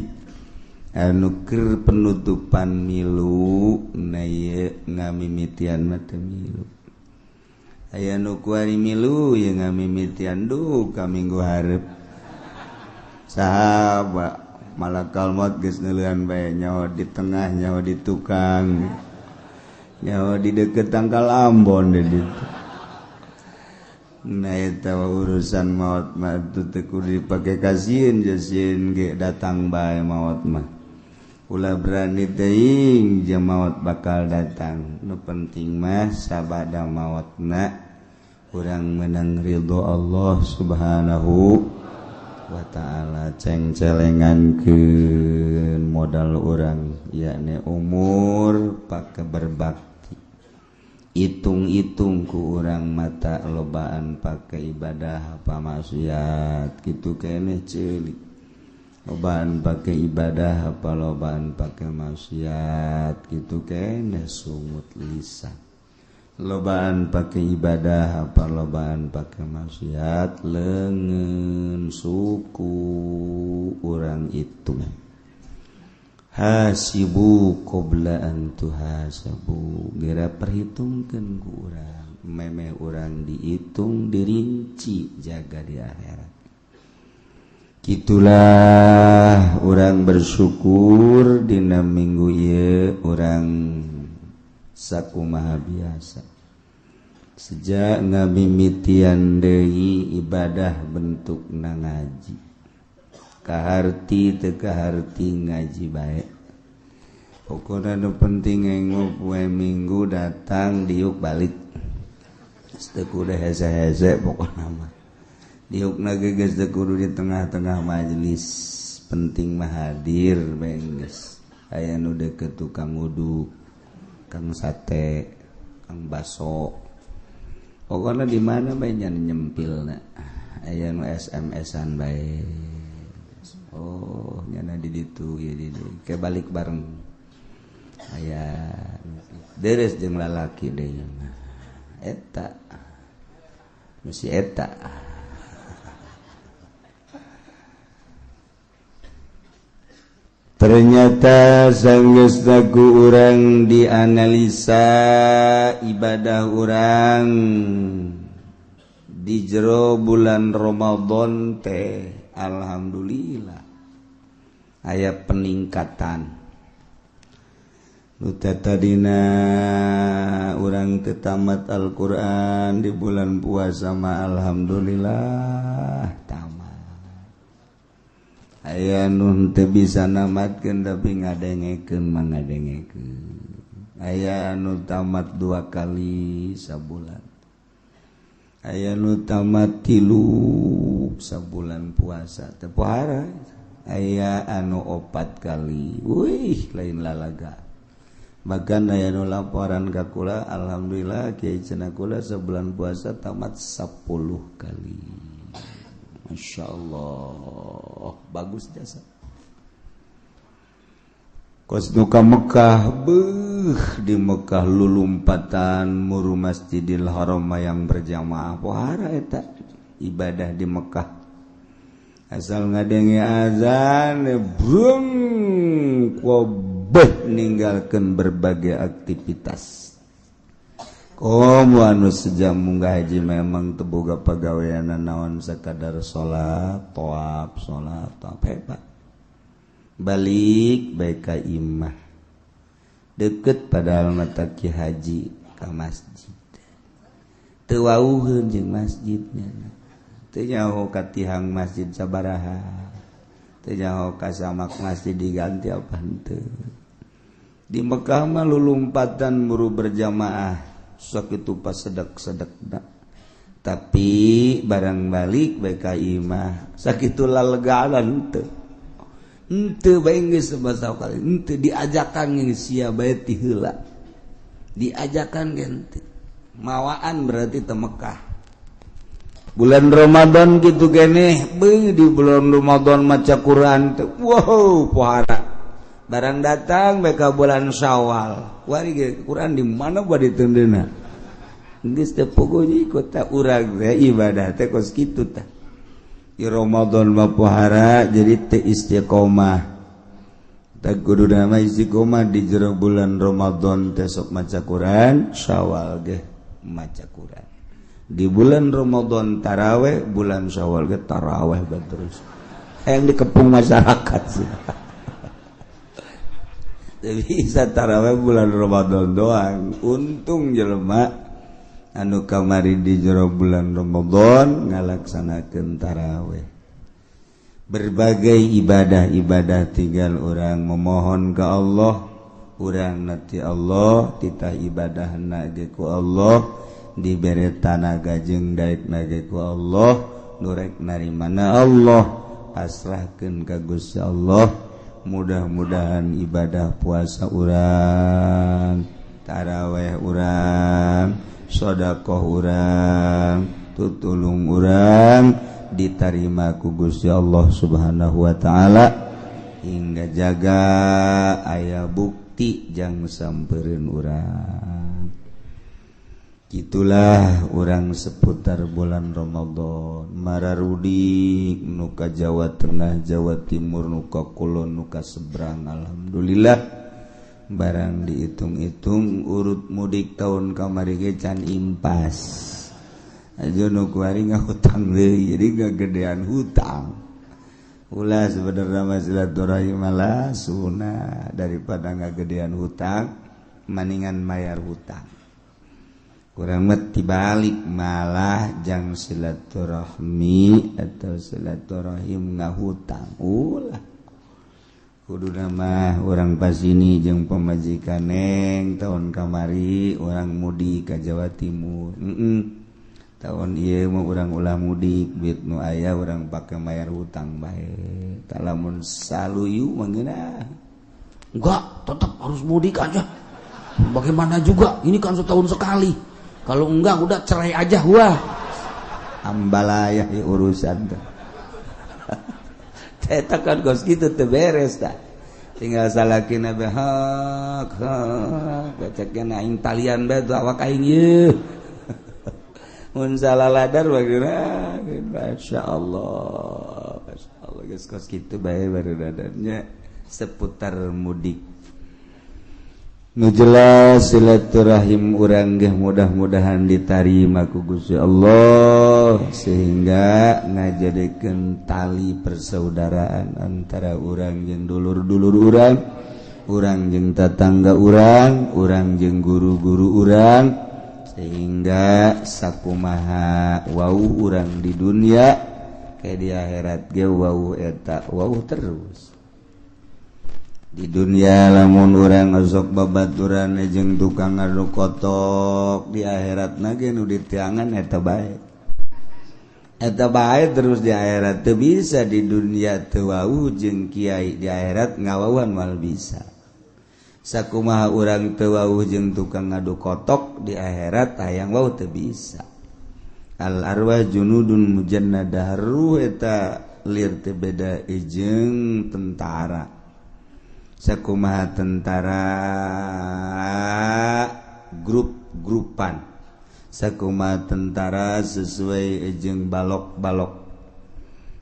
[SPEAKER 1] anu keur penutupan milu na ieu ngamimitian mah teu milu aya nu kuari milu ye ngamimitian duh ka minggu hareup sahabat malakal maut geus neuleuan bae nyaho di tengah nyaho di tukang nyaho di deket tangkal Ambon di ditu. Nah eta urusan maut mah teu kudu dipake kasieun jasieun ge datang bae maut mah ulah berani teuing jeung maut bakal datang. Nu penting mah sabada mautna urang menang ridho Allah Subhanahu wa ta'ala. Cengcelengankeun modal urang yakni umur pake berbakti, hitung-hitung ku urang mata lobaan pake ibadah apa maksiat kitu keneh ceulik, lobaan pake ibadah apa lobaan pake maksiat kitu keneh sungut lisan, lobaan pake ibadah apa lobaan pake maksiat leungeun suku urang itu. Hasibu qabla an tuhasabu, geura perhitungkeun ku urang memeh urang dihitung dirinci jaga di akhirat. Kitulah urang bersyukur dina minggu ieu urang sakumaha biasa sejak ngamimitian deui ibadah bentukna ngaji kaharti teu kaharti ngaji bae pokona nu penting engok poe minggu datang diuk balik teu kudu hese-hese pokona mah diukna ge geus teu kudu di tengah-tengah majelis penting mah hadir bae geus aya nu deket tukang uduk, kang sate, kang baso, pokoknya di mana bae nya nyempilna aya nu SMS-an bae oh nyana di ditu ieu di dieu ke balik bareng aya deres jeung lalaki deui eta nu si eta. Ternyata sanggeus ku urang dianalisa ibadah urang di jero bulan Ramadan teh alhamdulillah aya peningkatan. Nu tadina urang teu tamat Al-Qur'an di bulan puasa mah alhamdulillah tamat. Aya nu teu bisa namatkeun tapi ngadengekeun mah ngadengekeun. Aya anu tamat 2 kali sabulan. Aya nu tamat 3 sabulan puasa teu pohara. Aya anu 4 kali. Wih, lain lalaga. Bahkan aya nu laporan ka kula, alhamdulillah kiai cenah kula sabulan puasa tamat 10 kali. Masya Allah, bagus jasa. Kos nu ka Mekah, beuh di Mekah lulumpatan muru Masjidil Haram yang berjamaah pohara eta ibadah di Mekah. Asal ngadenge azan, brung kobeh ninggalkeun berbagai aktivitas. Komo anu sejak munggah haji memang teu boga pagawean naon sakadar salat, tawaf, salat, tawaf hebat. Balik bae ka imah. Deket padahal mata ki haji ka masjid. Teu wauheun jeung masjidnya. Teu nyaho ka tihang masjid sabaraha. Teu nyaho ka samak masjid diganti apa henteu. Di Mekah mah lulumpatan buru berjamaah. Sakitu pas sedek-sedekna. Tapi barang balik bae ka imah sakitu lalegalan teu. Henteu bae geus sabaraha kali henteu diajakan geus sia bae ti heula. Diajakan ge henteu. Mawaan berarti teu Mekah. Bulan Ramadan gitu keneh beuh, di bulan Ramadan maca Quran teh wow pohara. Barang datang mereka bulan Syawal, wari ge Quran di mana buat ditendeuna geus teu pogo ikut tah. Urang teh ibadah teh kos kitu tah. Di Ramadan mah pohara, jadi teu istiqomah. Tak kudu nama istiqomah di jero bulan Ramadan teh sok maca Quran, Syawal ge maca Quran. Di bulan Ramadan taraweh, bulan Syawal ge taraweh bae terus. Yang dikepung masyarakat sih. Teu bisa taraweh bulan Ramadan doang. Untung jelema anu kamari di jero bulan Ramadan ngalaksanakeun taraweh. Berbagai ibadah-ibadah tinggal orang memohon ke Allah, urang nanti Allah titah ibadah ge ku Allah dibere tanaga jeung daek ge ku Allah, nu rek narimana Allah, pasrahkeun ka Gusti Allah. Mudah-mudahan ibadah puasa urang, taraweh urang, sedekah urang, tutulung urang diterima ku Gusti Allah Subhanahu wa taala, hingga jaga aya bukti jang sampereun urang. Itulah orang seputar bulan Ramadan mararudik nu ka Jawa Tengah, Jawa Timur, nu ka Kulon, nu ka seberang. Alhamdulillah barang dihitung-hitung urut mudik tahun kamari ge can impas aja nu kuari ngahutang deui, jadi ngagedean hutang. Ulah sebenarnya mah silaturahim malah sunah, daripada ngagedean hutang maningan mayar hutang. Kurang mah tibalik malah jang silaturahmi atau silaturahim ngahutang. Ulah kudu mah urang pasini jeung pamajikan neng tahun kamari urang mudik ka Jawa Timur. Tahun ieu mah urang ulah mudik, duit nu aya urang pake mayar hutang bae. Tah lamun saluyu mah ngeunah.
[SPEAKER 2] Enggak, tetap harus mudik aja. Bagaimana juga, ini kan setahun sekali. Kalau enggak udah cerai aja wah.
[SPEAKER 1] Ambalaya ya urusan tuh. Eta kan kos kitu teu beres tah. Tinggal salakina be hak hak bacakna aing talian bae tuh awak aing ieu. Mun salah ladar bagaimana? Masya Allah, Masya Allah geus kos kitu bae barudadannya seputar mudik. Nu jelas silaturahim urang ge mudah-mudahan ditarima ku Gusti Allah sehingga ngajadikeun tali persaudaraan antara urang jeung dulur-dulur urang, urang jeung tatangga urang, urang jeung guru-guru urang, sehingga sakumaha wau urang di dunia kayak di akhirat ge wau eta wau terus. Di dunia lamun urang osok babaturan jeung tukang ngadu kotok, di akhirat ge nu ditiangan eta bae. Eta bae terus di akhirat teu bisa. Di dunia teu wau jeung kiai, di akhirat ngawauan moal bisa. Sakumaha urang teu wau jeung tukang ngadu kotok, di akhirat hayang wau teu bisa. Al arwah junudun mujannadah, ruh eta lir teu beda jeung tentara. Sakumaha tentara grup-grupan, sakumaha tentara sesuai jeung balok-balok,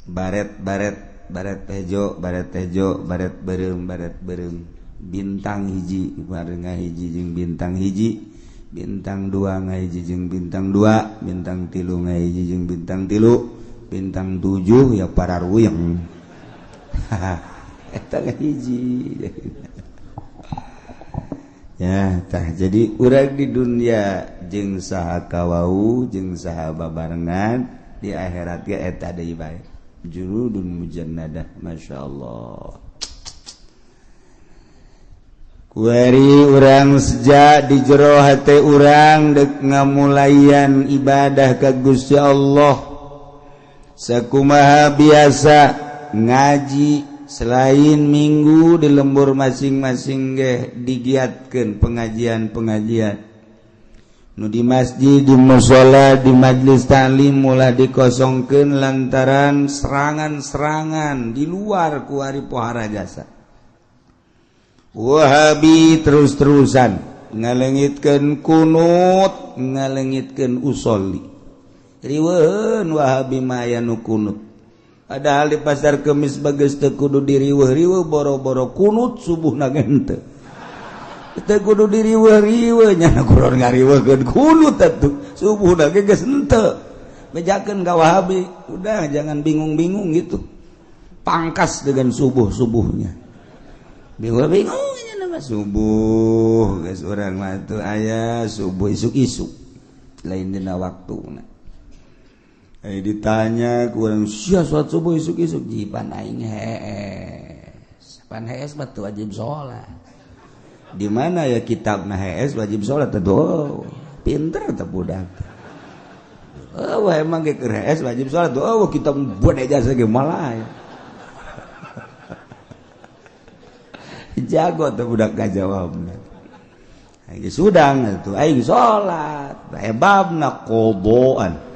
[SPEAKER 1] baret-baret, baret hejo, baret hejo, baret beureum, baret beureum, bintang hiji bareng hiji jeung bintang hiji, bintang dua ngahiji jeung bintang dua, bintang tilu ngahiji jeung bintang tilu, bintang tujuh ya para ruyeng. Eta hiji ya tah. Jadi urang di dunia jeung saha kawau jeung saha babarengan, di akhirat ge eta deui bae jurudun mujannadah. Masyaallah. Kuari urang sejak di jero hate urang dek ngamulayan ibadah ka Gusti Allah. Sakumaha biasa ngaji selain minggu di lembur masing-masing ge digiatkeun pengajian-pengajian. Nu di masjid, di mushola, di majlis taklim mulai dikosongkeun lantaran serangan-serangan di luar kuari pohara jasa. Wahabi terus-terusan ngalengitkeun kunut, ngalengitkeun usolli. Riweuheun Wahabi mah aya nu kunut. Padahal di pasar Kemis bagus teu kudu diriweuh-riweuh boro-boro kunut subuhna ge henteu. Teu kudu diriweuh-riweuh nya kurang ngariweuhkeun kunut atuh subuhna ge geus henteu. Bejakeun ka Wahabi, udah jangan bingung-bingung gitu. Pangkas dengan subuh-subuhnya. Bingung-bingung nya nama subuh geus urang mah atuh aya subuh isuk-isuk. Lain dina waktuna. Ditanya kurang sia salat subuh isuk-isuk jipan aing hees. Pan hees mah teu wajib salat. Di mana ya kitabna hees wajib salat teh? Pinter teh budak. Oh, emang ge keur hees wajib salat. Oh, kitab buat ijazah ge malah. Jago teh budak ngajawabna. Aing sudang atuh aing salat. Hebabna qodoan.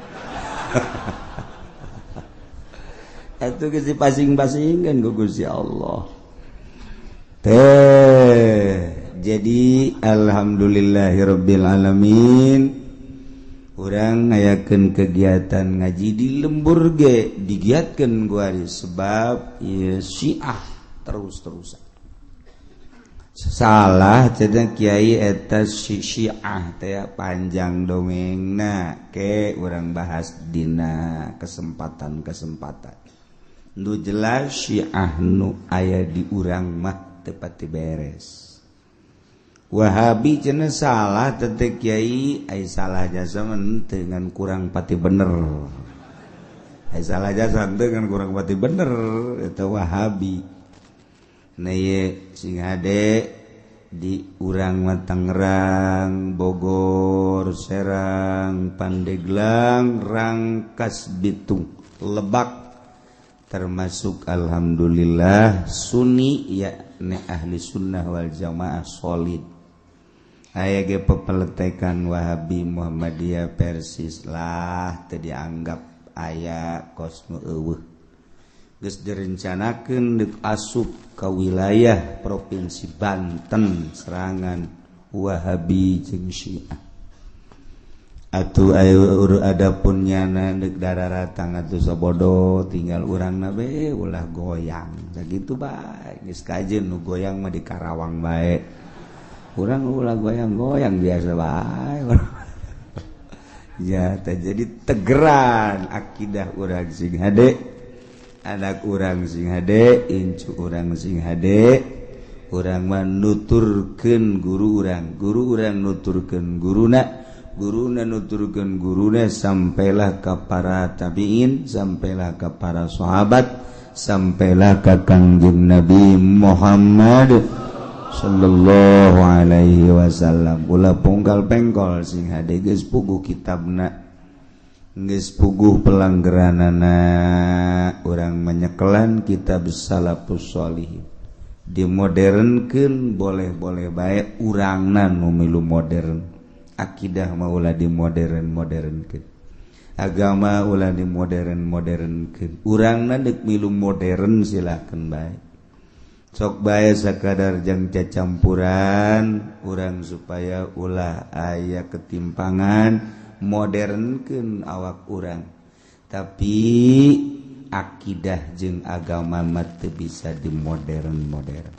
[SPEAKER 1] Itu geus dipasing-pasingkeun ku Gusti Allah. Teh, jadi alhamdulillahirabbil alamin. Urang ngayakeun kegiatan ngaji di lembur ge digiatkeun ku sebab ieu Syiah terus-terusan. Salah cenah kiai eta Syiah teh panjang dongengna ke urang bahas dina kesempatan-kesempatan. Nu jelas Syiah nu aya di urang mah teu pati beres. Wahabi cenah salah teh kiai ai salah jasa teu ngan kurang pati bener. Ai salah jasa teu ngan kurang pati bener eta Wahabi. Nah ye sing hade di urang mah Tangerang, Bogor, Serang, Pandeglang, Rangkas Bitung, Lebak termasuk alhamdulillah Sunni yakni ahli sunnah wal jamaah solid. Aya ge pepeletekan Wahabi Muhammadiyah Persis lah teu dianggap aya kos nu eueuh. Geus direncanakeun deuk asup ka wilayah Provinsi Banten serangan Wahabi jeung Syiah. Atuh ayo adapun nyana deuk dararatang atuh sabodo tinggal urangna be ulah goyang. Sakitu bae geus kajeun nu goyang mah di Karawang bae. Urang ulah goyang-goyang biasa bae. Ya teh jadi tegeran akidah urang sing hade. Anak urang sing hade, incu urang sing hade, urang mah nuturkeun guru urang nuturkeun guruna, guruna nuturkeun guruna sampailah ka para tabiin, sampailah ka para sahabat, sampailah ka Kangjeng Nabi Muhammad sallallahu alaihi wasallam. Ulah pongkal pengkol sing hade geus puguh kitabna. Geus puguh pelanggeranana urang menyekelan kitab Salafus Sholihin. Dimodernkeun boleh-boleh bae urangna nu milu modern. Akidah mah ulah dimodern-modernkeun. Agama ulah dimodern-modernkeun. Urangna deuk milu modern silakeun bae. Sok bae sakadar jang cacampuran urang supaya ulah aya ketimpangan. Modernkeun awak urang tapi akidah jeung agama mah teu bisa dimodern-modern.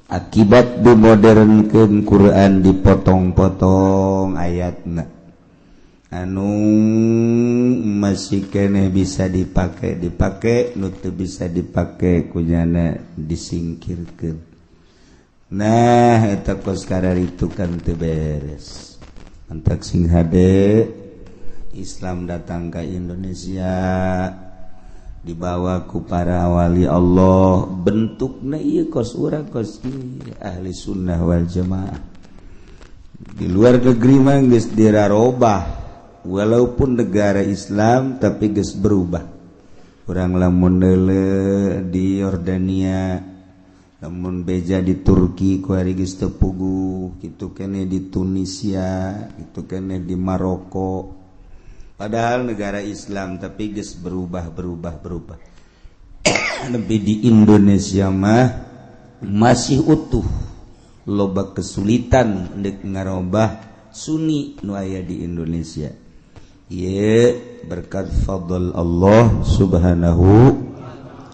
[SPEAKER 1] Akibat dimodernkeun Quran dipotong-potong ayatna anu masih keneh bisa dipake dipake nu teu bisa dipake kunyana disingkirkeun. Nah eta kos kadaritu kan teu beres. Antak sing hade Islam datang ke Indonesia dibawa ku para wali Allah bentukna ieu kos urang kos ieu ahli sunnah wal jamaah. Di luar negeri mah geus dirarobah walaupun negara Islam tapi geus berubah. Urang lamun deuleu di Yordania Lamun beja di Turki ku ari geus teu puguh, kitu keneh di Tunisia, kitu keneh di Maroko. Padahal negara Islam tapi geus berubah berubah berubah. Lebih di Indonesia mah masih utuh, loba kesulitan ndek ngarobah Sunni nu aya di Indonesia. Ye berkat fadl Allah Subhanahu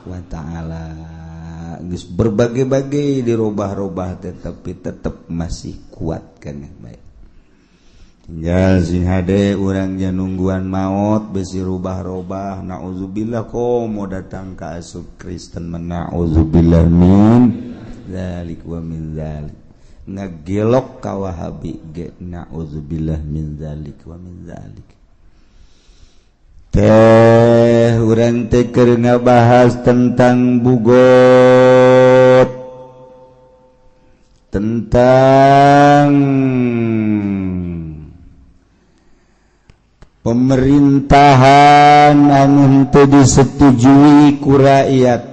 [SPEAKER 1] wa ta'ala. Geus berbagai-bagai dirobah-robah tetapi tetap masih kuat kan baik. Tinggal sing hade urang nungguan maot besi rubah-robah, naudzubillah komo datang ka asup Kristen, naudzubillah min dzalik wa min dzalik. Ngagelok ka Wahabi ge naudzubillah min dzalik wa min dzalik. Teh urang teh keur ngabahas tentang bugot, tentang pemerintahan anu henteu disetujui ku rakyat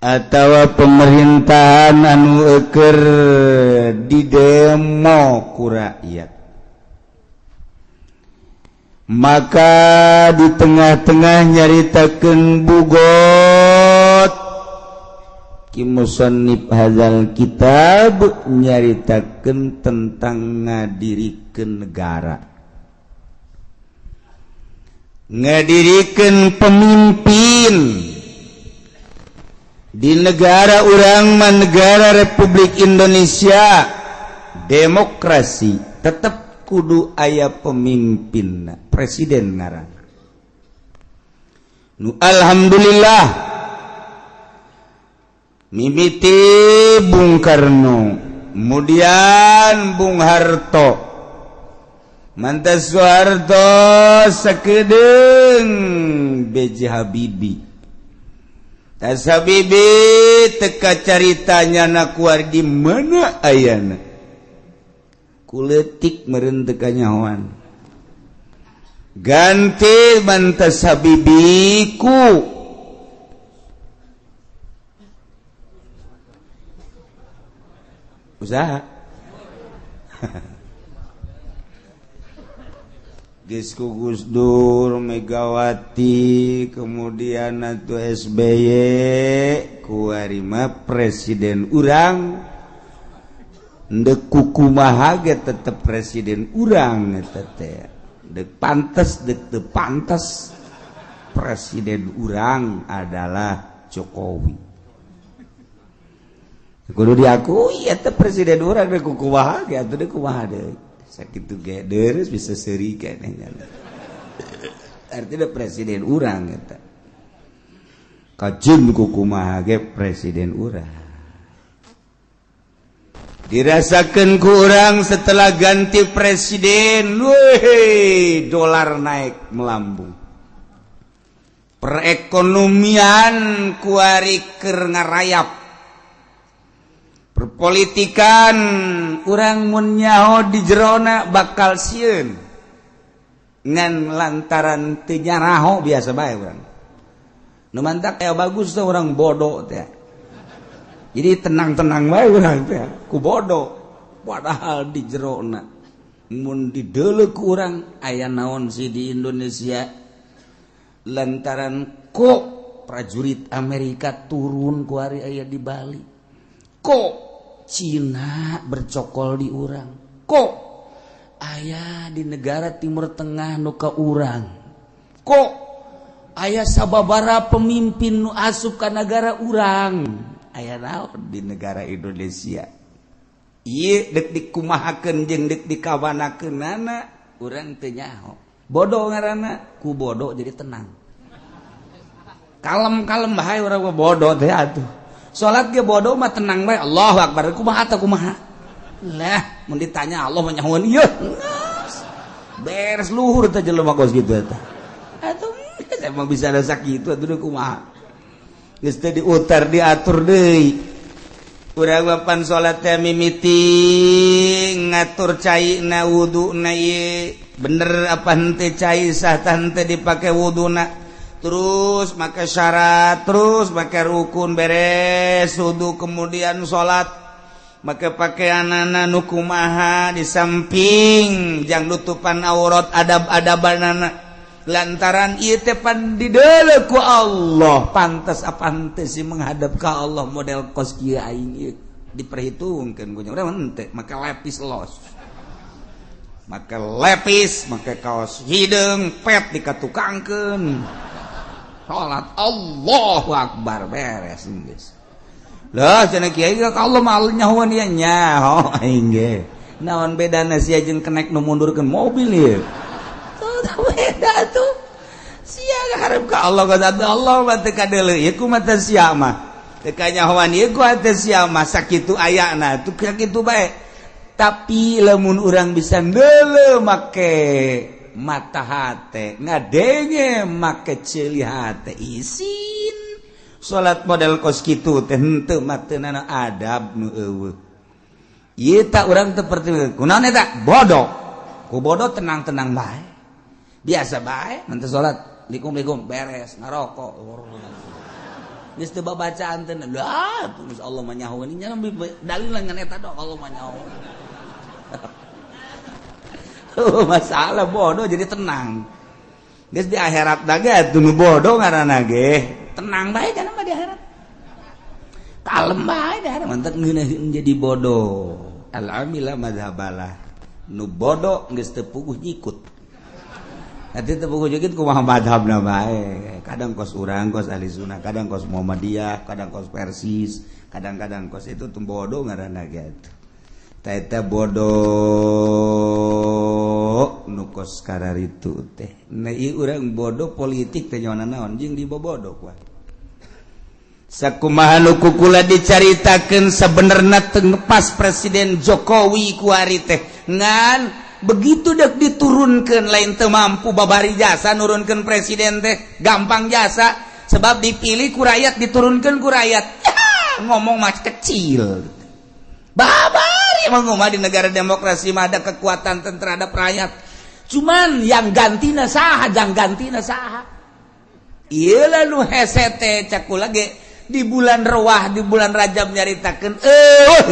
[SPEAKER 1] atawa pemerintahan anu eukeur didemo ku rakyat. Maka di tengah-tengah nyaritakeun bugot, ki musannif hadzal kitab nyaritakeun tentang ngadirikeun negara, ngadirikeun pemimpin di negara urang mah, negara Republik Indonesia demokrasi, tetep kudu aya pemimpin, presiden ngaran. Nu alhamdulillah mimiti Bung Karno, kemudian Bung Harto, mantas Soeharto, sakedeung B.J. Habibie. Tas Habibie teka caritanya na kuar di mana ayana. Kuletik meureun teu kanyahoan. Ganti mantas Habibie ku usaha. Geus ku Gus Dur, Megawati, kemudian atuh SBY, kuari mah presiden urang. Ndek kukumaha ge tetep presiden urang eta teh. Ndek pantes dek teu pantes presiden urang adalah Jokowi. Kudu diakui eta presiden urang dek kukumaha ge atuh dek kumaha deui. Sakitu ge deres bisa seuri keneh nya. Artinya presiden urang eta. Kajun kukumaha ge presiden urang. Dirasakan kurang setelah ganti presiden, weh, dolar naik melambung. Perekonomian kuari keur ngarayap. Perpolitikan urang mun nyaho di jerona bakal sieun. Ngan lantaran teu nyaraho biasa bae urang. Nu mantak aya bagus teh urang bodoh teh. Jadi tenang-tenang bae urang teh ku bodoh. Padahal di jerona mun dideuleu ku urang aya naon sih di Indonesia, lantaran kok prajurit Amerika turun ku ari aya di Bali, kok Cina bercokol di urang, kok aya di negara Timur Tengah nu ka urang, kok aya sababara pemimpin nu asup ka nagara urang. Aya naon di negara Indonesia. Ieu dek dikumahakeun jeung dek dikawanakeunana urang teu nyaho. Bodoh ngaranna, ku bodoh jadi tenang. Kalem-kalem bae urang mah bodoh teh atuh. Salat ge bodoh mah tenang bae. Allahu akbar. Kumaha teh kumaha? Lah, mun ditanya Allah mah nyahoan ieu. Beres luhur teh jelema kos kitu eta. Atuh emang bisa ada sakitu atuh kumaha. Geus teh diutar diatur deui. Urang papan salat teh mimiti ngatur cai na wuduna ieu. Bener apa henteu cai sah tah henteu dipake wuduna.
[SPEAKER 2] Terus make syarat, terus make rukun, beres wudu kemudian salat, make pakaianana nu kumaha, di samping jang nutupan aurat, adab-adabanana, lantaran ieu teh pan dideuleu ku Allah. Pantes apa henteu sih menghadap ka Allah model kos kieu aing ieu? Diperhitungkeun ku urang henteu. Make lepis los, make lepis, make kaos hideung pet dikatukangkeun, salat Allahu Akbar, beres geus. Lah cenah kiai ka Allah mah nyahoan ieu, nyaho aing ge. Naon bedana sia jeung kenek nu mundurkeun mobil ieu? Beda tuh. Sia harap ka Allah, ka Allah mah teu kadeuleu ieu ku mata sia mah, teu kanyahoan ieu ku hate sia mah. Sakitu ayana tuh, sakitu bae. Tapi lamun urang bisa ndeuleu make mata hate, ngadenge make ceuli hate, isin salat model kos kitu teh henteu mah teu adab nu eueuh. Ieu tak urang teu perti kunaon eta bodoh. Ku bodoh tenang-tenang bae, biasa bae, nanti salat likum-likum beres ngarokok, geus teu babacaan teh. Lah geus Allah mah nyahoeun nya, dalil ngan eta doang, Allah mah nyahoeun. Oh, masalah bodoh jadi tenang. Geus di akhirat ge atuh nu bodoh ngaranna ge tenang bae kana mah, di akhirat kalem bae di akhirat. Mantap ngeunaheun jadi bodoh. Al amila madhabalah, nu bodoh geus teu puguh nyikut. Nanti teu puguh nyikut kumaha madhabna bae. Kadang kos urang kos ahli sunnah, kadang kos Muhammadiyah, kadang kos Persis, kadang-kadang kos itu tuh bodoh ngaranna gitu. Eta bodoh nu kos kararitu teh. Nah, ieu urang bodoh politik teh nyaona naon jeung dibobodoh kuah. Sakumaha nu kukula dicaritakeun sebenarnya teu pas Presiden Jokowi kuari teh. Ngan begitu dek diturunkan, lain teu mampu babari jasa nurunkeun presiden teh gampang jasa, sebab dipilih ku rakyat, diturunkan ku rakyat. Ya, ngomong mah kecil babari emang ngomong di negara demokrasi mah ada kekuatan terhadap rakyat, cuman yang gantina saha, jang gantina saha. Ieu lah nu hese teh. Cak kula ge di bulan Rewah, di bulan Rajab nyaritakeun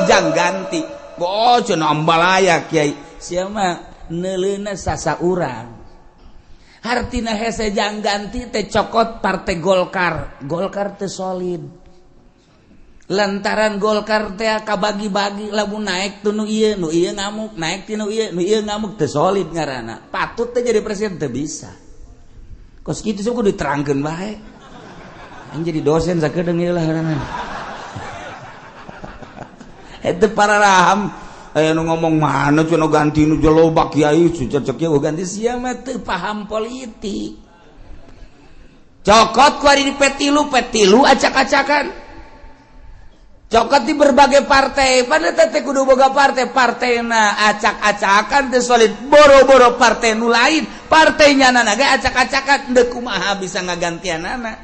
[SPEAKER 2] jang ganti. Oh, cenah ambalaya kiai sia mah neuleuna sasa urang. Hartina hese jang ganti teh cokot partai Golkar. Golkar teh solid lantaran Golkar teh kabagi-bagi, lamun naik tuh nu ieu, nu ieu ngamuk, naik ti nu ieu, nu ieu ngamuk, teu solid ngaranna. Patut teh jadi presiden teu bisa. Kos kitu sok kudu diterangkeun bae. Aing jadi dosen sakedeung ieu lah ngaranna. Eta para raham aya nu ngomong mana cenah ganti nu loba kiai cecek kieu ganti, sia mah teu paham politik. Cokot ku ari di P3, P3 acak-acakan. Cokot di berbagai partai, pada teh kudu boga partai, partaina acak-acakan teh solid, boro-boro partai nu lain, partainya nana ge acak-acakan, deuk kumaha bisa ngagantianana.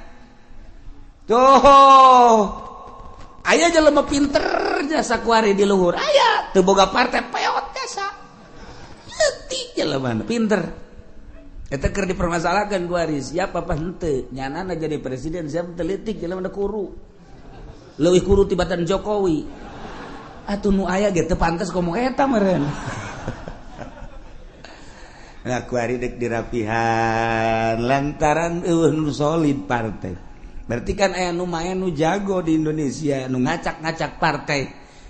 [SPEAKER 2] Tuh. Aya jelema pinter jasa kuari di luhur, aya teu boga partai, peot jasa. Leutik jelema pinter. Eta keur dipermasalahkan kuari siapa apa henteu, nyanana jadi presiden siapa teu leutik jelema kuru. Leuwih kuru tibatan Jokowi. Atuh nu aya ge teu pantes ngomong eta meureun. Nah, kuari dek dirapihan lantaran eueuh nu solid partai. Berarti kan aya nu main nu jago di Indonesia nu ngacak-ngacak partai.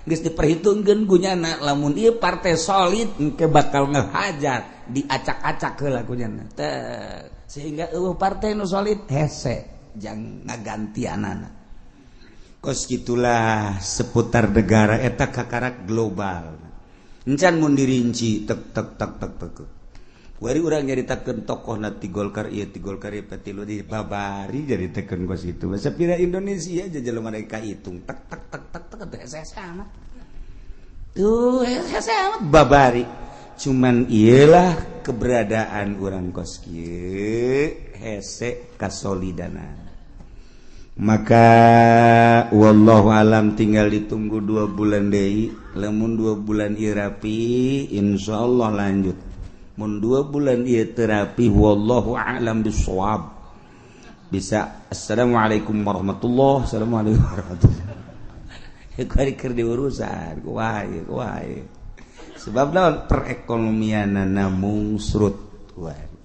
[SPEAKER 2] Geus diperhitungkeun gunyana lamun ieu partai solid engke bakal ngehajar, diacak-acak heula kunyana. Teh sehingga eueuh partai nu solid hese jang ngagantianana. Kos gitulah seputar negara eta kakarak global. Encan mun dirinci tek tek tek tek tek. Wari urang nyaritakeun tokoh na ti Golkar ieu, ti Golkar ieu, P3 di babari nyaritakeun kos itu. Masa pira Indonesia aja jelema mereka hitung tek tek tek tek tek teh hese amat. Tuh hese amat babari. Cuman iyalah keberadaan urang kos kieu hese kasolidana. Maka wallahu alam tinggal ditunggu 2 bulan deui. Lamun 2 bulan ieu rapi, insyaallah lanjut. Mun 2 bulan ieu teu rapi, wallahu a'lam bissawab.
[SPEAKER 1] Bisa assalamualaikum warahmatullahi, assalamualaikum warahmatullahi. Kuari keur diurusan kumaha kumaha. Sebab naon perekonomianana mungsrut kuari.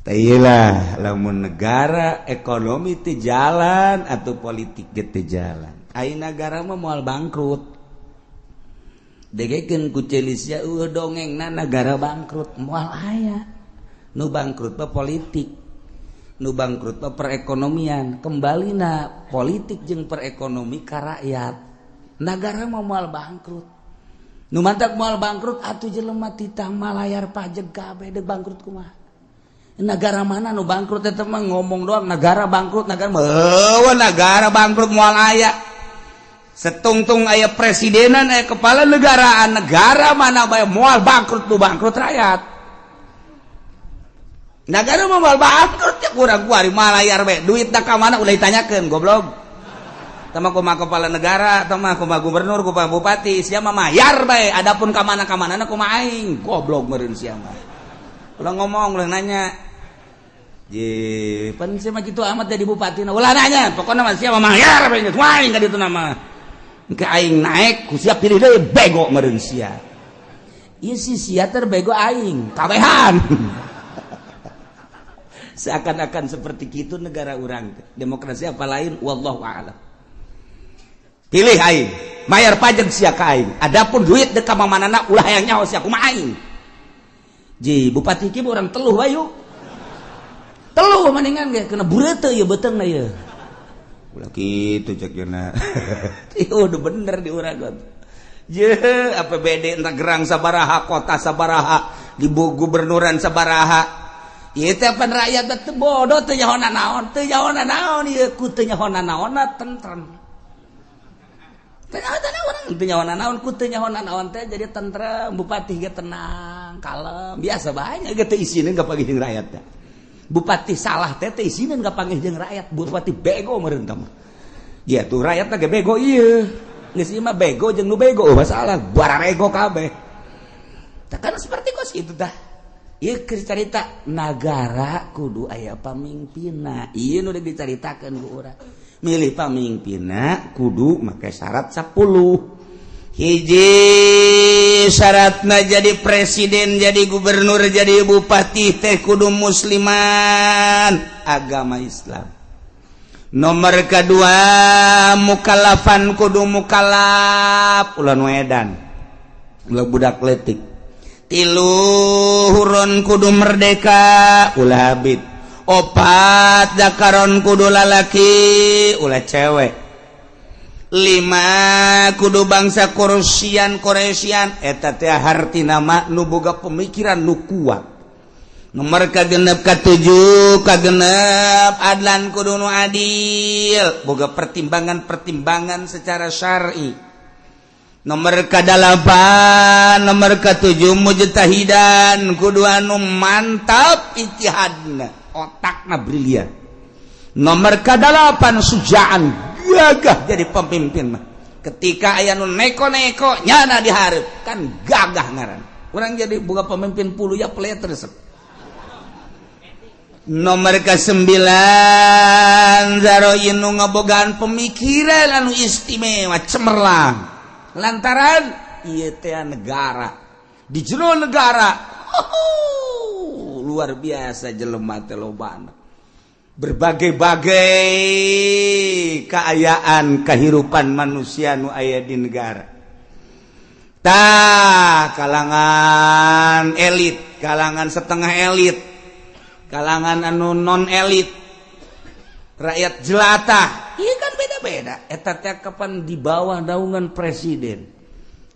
[SPEAKER 1] Tailah lamun negara ekonomi teu jalan atau politik ge teu jalan. Ai nagara mah moal bangkrut. Degekeun ku Celisia eueuh dongengna nagara bangkrut moal aya. Nu bangkrut mah politik. Nu bangkrut mah perekonomian. Kembalina politik jeung perekonomi ka rakyat. Nagara mah moal bangkrut. Nu mantak moal bangkrut atuh jelema titah malayar pajak kabeh deuk bangkrut kumaha. Negara mana nu bangkrut eta mah ngomong doang negara bangkrut negara mah negara bangkrut moal aya. Setungtung aya presidenan aya kepala negaraan negara mana bae moal bangkrut nu bangkrut rakyat. Negara mah moal bangkrut ya kurang kuari malayar bae duitna ka mana ulah ditanyakeun goblok. Tama kumaha kepala negara, tama kumaha gubernur, kumaha bupati, sia mah mayar bae adapun ka mana-ka manana kumaha aing goblok meureun sia mah. Ulah ngomong ulah nanya. Je, pan sia mah kitu amat jadi bupati na ulah nanya, pokona mah sia mah mayar bae geus aing ka ditu nama. Engke aing naek ku sia pilih deui bego meureun sia. Ieu si sia terbego aing, kabehan. Seakan-akan seperti kitu negara urang teh. Demokrasi apa lain wallahu a'lam. Pilih aing, bayar pajak sia ka aing. Adapun duit deuk ka mamanana ulah hayang nyaho sia kumaha aing. Ji, bupati ki urang teluh wae. Teluh mendingan ge kena bureuteuh ieu beuteungna ieu. Ulah kitu cek yeuna. Ieu udah bener di urang je APBD entah gerang sabaraha kota sabaraha di gubernuran sabaraha. Ieu teh pan rakyat teh bodoh teu nyaho naon, teu nyaho naon ieu ku teu nyaho naonna tentrem. Teu nyaho naon, teu nyaho naon ku teu nyaho naon teh jadi tentrem, bupati ge tenang, kalem, biasa bae ge teu isineun ka panggih jeung rakyat teh. Bupati salah teh teu isineun ka panggih jeung rakyat, bupati bego meureun tah mah. Ya tuh rakyat teh ge bego ieu. Geus ieu mah bego jeung nu bego masalah bararego kabeh. Tah kan seperti kos kitu tah. Ieu keur carita nagara kudu aya pamimpinna. Ieu nu dicaritakeun ku urang. Milih pamimpinna kudu make syarat 10. Hiji syaratna jadi presiden, jadi gubernur, jadi bupati teh kudu musliman, agama Islam. Nomor kedua mukallafan kudu mukallaf, ulah nu edan, ulah budak leutik. Tilu huron kudu merdeka, ulah habib. Opat dakaron kudu lalaki, ulah cewek. 5 kudu bangsa Quraisyan Quraisyan eta teh hartina mah nu boga pemikiran nu kuat. Nomor kagenep katujuh kagenep adlan kudu nu adil, boga pertimbangan-pertimbangan secara syar'i. Nomor kadalapan nomor katujuh mujtahidan kudu anu mantap ijtihadna, otakna brilian. Nomor kadalapan sujaan gagah jadi pemimpin mah. Ketika aya nu neko-neko nyana dihareup kan gagah ngaran. Urang jadi boga pemimpin puluh ya pelet resep. Nomor ke-9 zaroin nu ngabogaan pemikiran anu istimewa cemerlang. Lantaran ieu teh negara di jero negara luar biasa jelema teh lobana. Berbagai-bagai keayaan kehidupan manusia nu aya di negara. Tah kalangan elit, kalangan setengah elit, kalangan anu non elit, rakyat jelata, iya kan beda-beda. Eta teh kapan di bawah naungan presiden.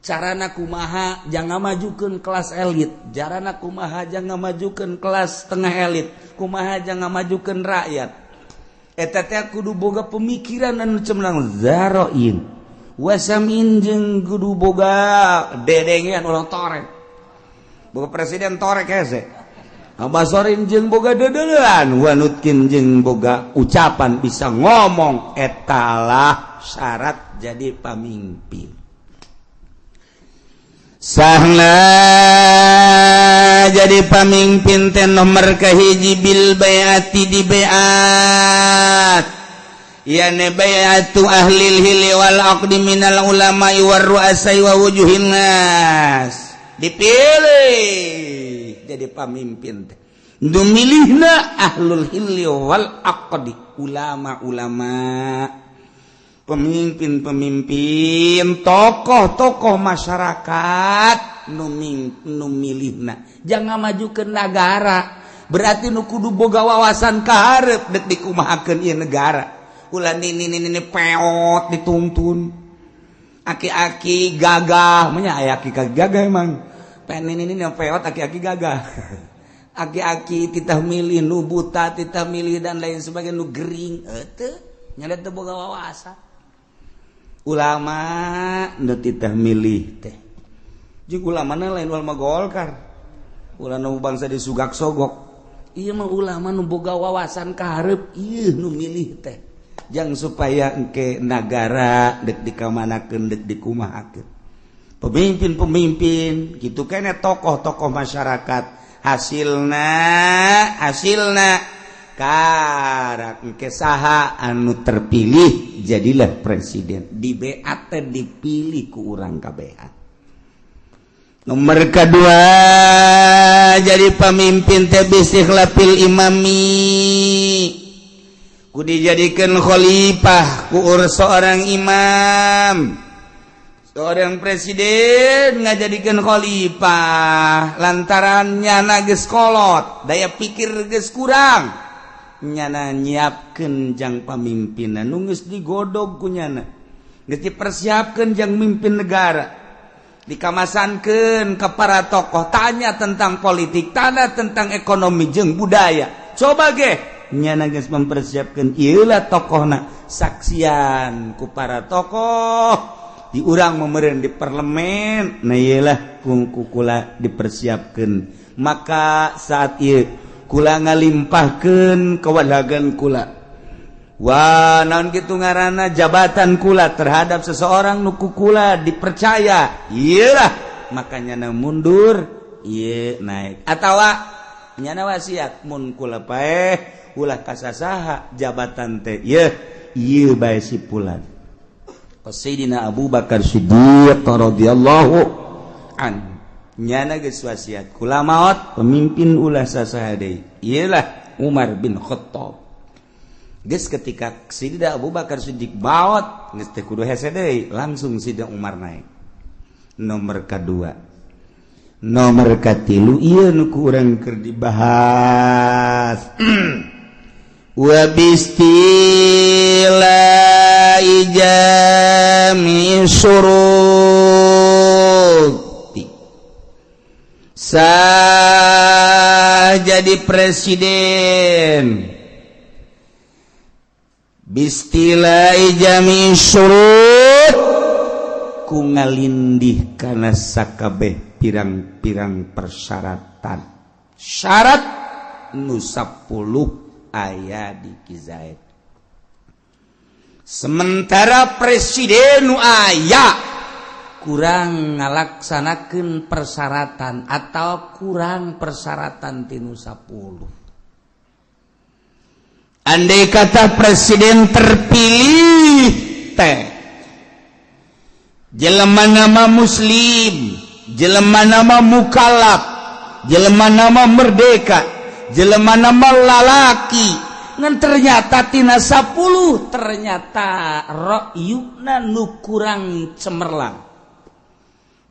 [SPEAKER 1] Carana kumaha jangan majukeun kelas elit, carana kumaha jangan majukeun kelas setengah elit, kumaha jangan majukeun rakyat. Eta teh kudu boga pemikiran anu cemerlang zaroin. Wasamin jeung kudu boga dedengean ulah torek. Boga presiden torek hese. Basorin jeung boga dedelean, wanutkin jeung boga ucapan bisa ngomong, etalah syarat jadi pamimpin. Sahna jadi jadi pamimpin teh nomor kahiji bil baiati, di baiat, yani baiatu ahlil hilli wal aqdi minal ulama war ru'asai wa wujuhin nas. Dipilih jadi pamimpin teh nu milihna ahlul hilli wal aqdi, ulama-ulama, pemimpin-pemimpin, tokoh-tokoh masyarakat nu milihna. Jangan maju ke negara berarti nu kudu boga wawasan kaharep dek dikumahakeun ieu negara. Ulah nini nini peot dituntun, aki-aki gagah menya aya aki gagah emang pen nini nini peot, aki-aki gagah, aki-aki titah milih nu buta, titah milih dan lain sebagainya, nu gering teu nya teu boga wawasan. Ulama nu titah milih teh jeung ulama lain ulama Golkar, ulah nu bangsa disugak sogok. Ieu mah ulama nu boga wawasan kaharep, ieu nu milih teh jang supaya engke nagara dek dikamanakeun, dek dikumahakeun. Pemimpin-pemimpin gitu kene, tokoh-tokoh masyarakat, hasilna hasilna karak engke saha anu terpilih jadilah presiden, di BAT dipilih ku urang kabehan. Nomor kedua, jadi pemimpin teh bistikhlafil imami, ku dijadikan khalifah ku seorang imam. Seorang presiden ngajadikan khalifah lantaran nyana geus kolot, daya pikir geus kurang, nyana nyiapkeun jang pamimpinan nu geus digodog ku nyana, geus dipersiapkeun jang mimpin negara, dikamasankeun ke para tokoh, tanya tentang politik, tanya tentang ekonomi jeung budaya. Coba ge nyana geus mempersiapkan, ieulah tokohna, saksian ku para tokoh di urang memeren di parlemen. Nah, ieulah ku kula dipersiapkan. Maka saat ieu kula ngalimpahkeun kewalagan kula. Wah, naon kitu ngaranna, jabatan kula terhadap seseorang nu ku kula dipercaya, iyalah makanya na mundur, ieu naik, atawa nyana wasiat mun kula paeh ulah kasasaha jabatan teh, ieu ieu bae si pulan. Sayyidina Abu Bakar Siddiq radhiyallahu an nyana geus wasiat, kula maot pemimpin ulah sasaha deui, iyalah Umar bin Khattab. Geus ketika Sayyidina Abu Bakar Siddiq maot geus teu kudu hese deui, langsung Sayyidina Umar naik. Nomor kedua. Nomor katilu, ieu nu ku urang keur dibahas, wa bistila jami syuruti. Sah jadi presiden bistila jami syurut ku ngalindih kana sakabeh pirang-pirang persyaratan, syarat nu 10 aya di Ki Zaid. Sementara presiden nu aya kurang ngalaksanakeun persyaratan atau kurang persyaratan tinu 10. Andai kata presiden terpilih teh jelema nama muslim, jelema nama mukalaf, jelema nama merdeka, jelema nama lalaki, ngan ternyata tina 10 ternyata ra'yuna nu kurang cemerlang.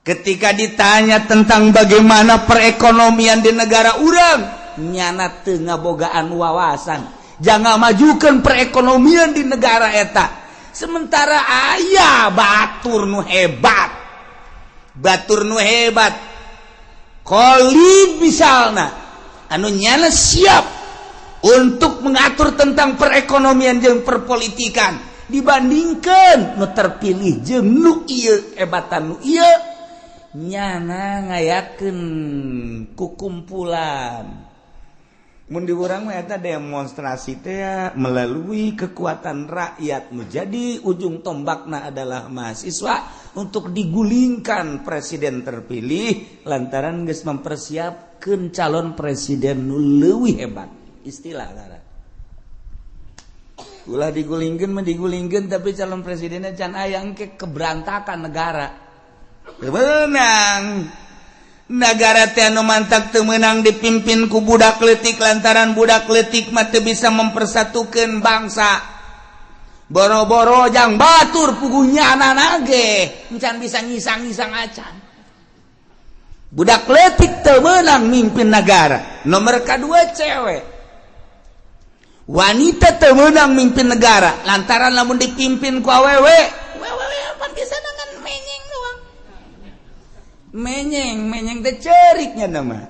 [SPEAKER 1] Ketika ditanya tentang bagaimana perekonomian di negara urang, nyana teu ngabogaan wawasan jangan majukan perekonomian di negara eta. Sementara aya batur nu hebat, batur nu hebat Khalid misalnya, anu nyana siap untuk mengatur tentang perekonomian jeung perpolitikan, dibandingkan nu terpilih jeung nu ieu, hebatan nu ieu. Nyana ngayakeun kukumpulan, mun di urang mah eta demonstrasi teh, melalui kekuatan rakyat menjadi ujung tombakna adalah mahasiswa untuk digulingkan presiden terpilih lantaran geus mempersiapkan. Nyiapkeun calon presiden nu leuwih hebat. Istilah ngaran. Ulah digulingkeun mah digulingkeun, tapi calon presidennya can aya, engke keberantakan negara. Menang negara teh anu mantak teu meunang dipimpin ku budak leutik, lantaran budak leutik mah teu bisa mempersatukan bangsa. Boro-boro jang batur, puguhnya anak ge encan bisa ngisang-ngisang acan. Budak leutik teu meunang mimpin negara. Nomor kedua, cewek, wanita teu meunang mimpin negara, lantaran lamun dipimpin ku awewe, awewe apa bisa dengan menyeng doang, menyeng menyeng teh ceriknya nama.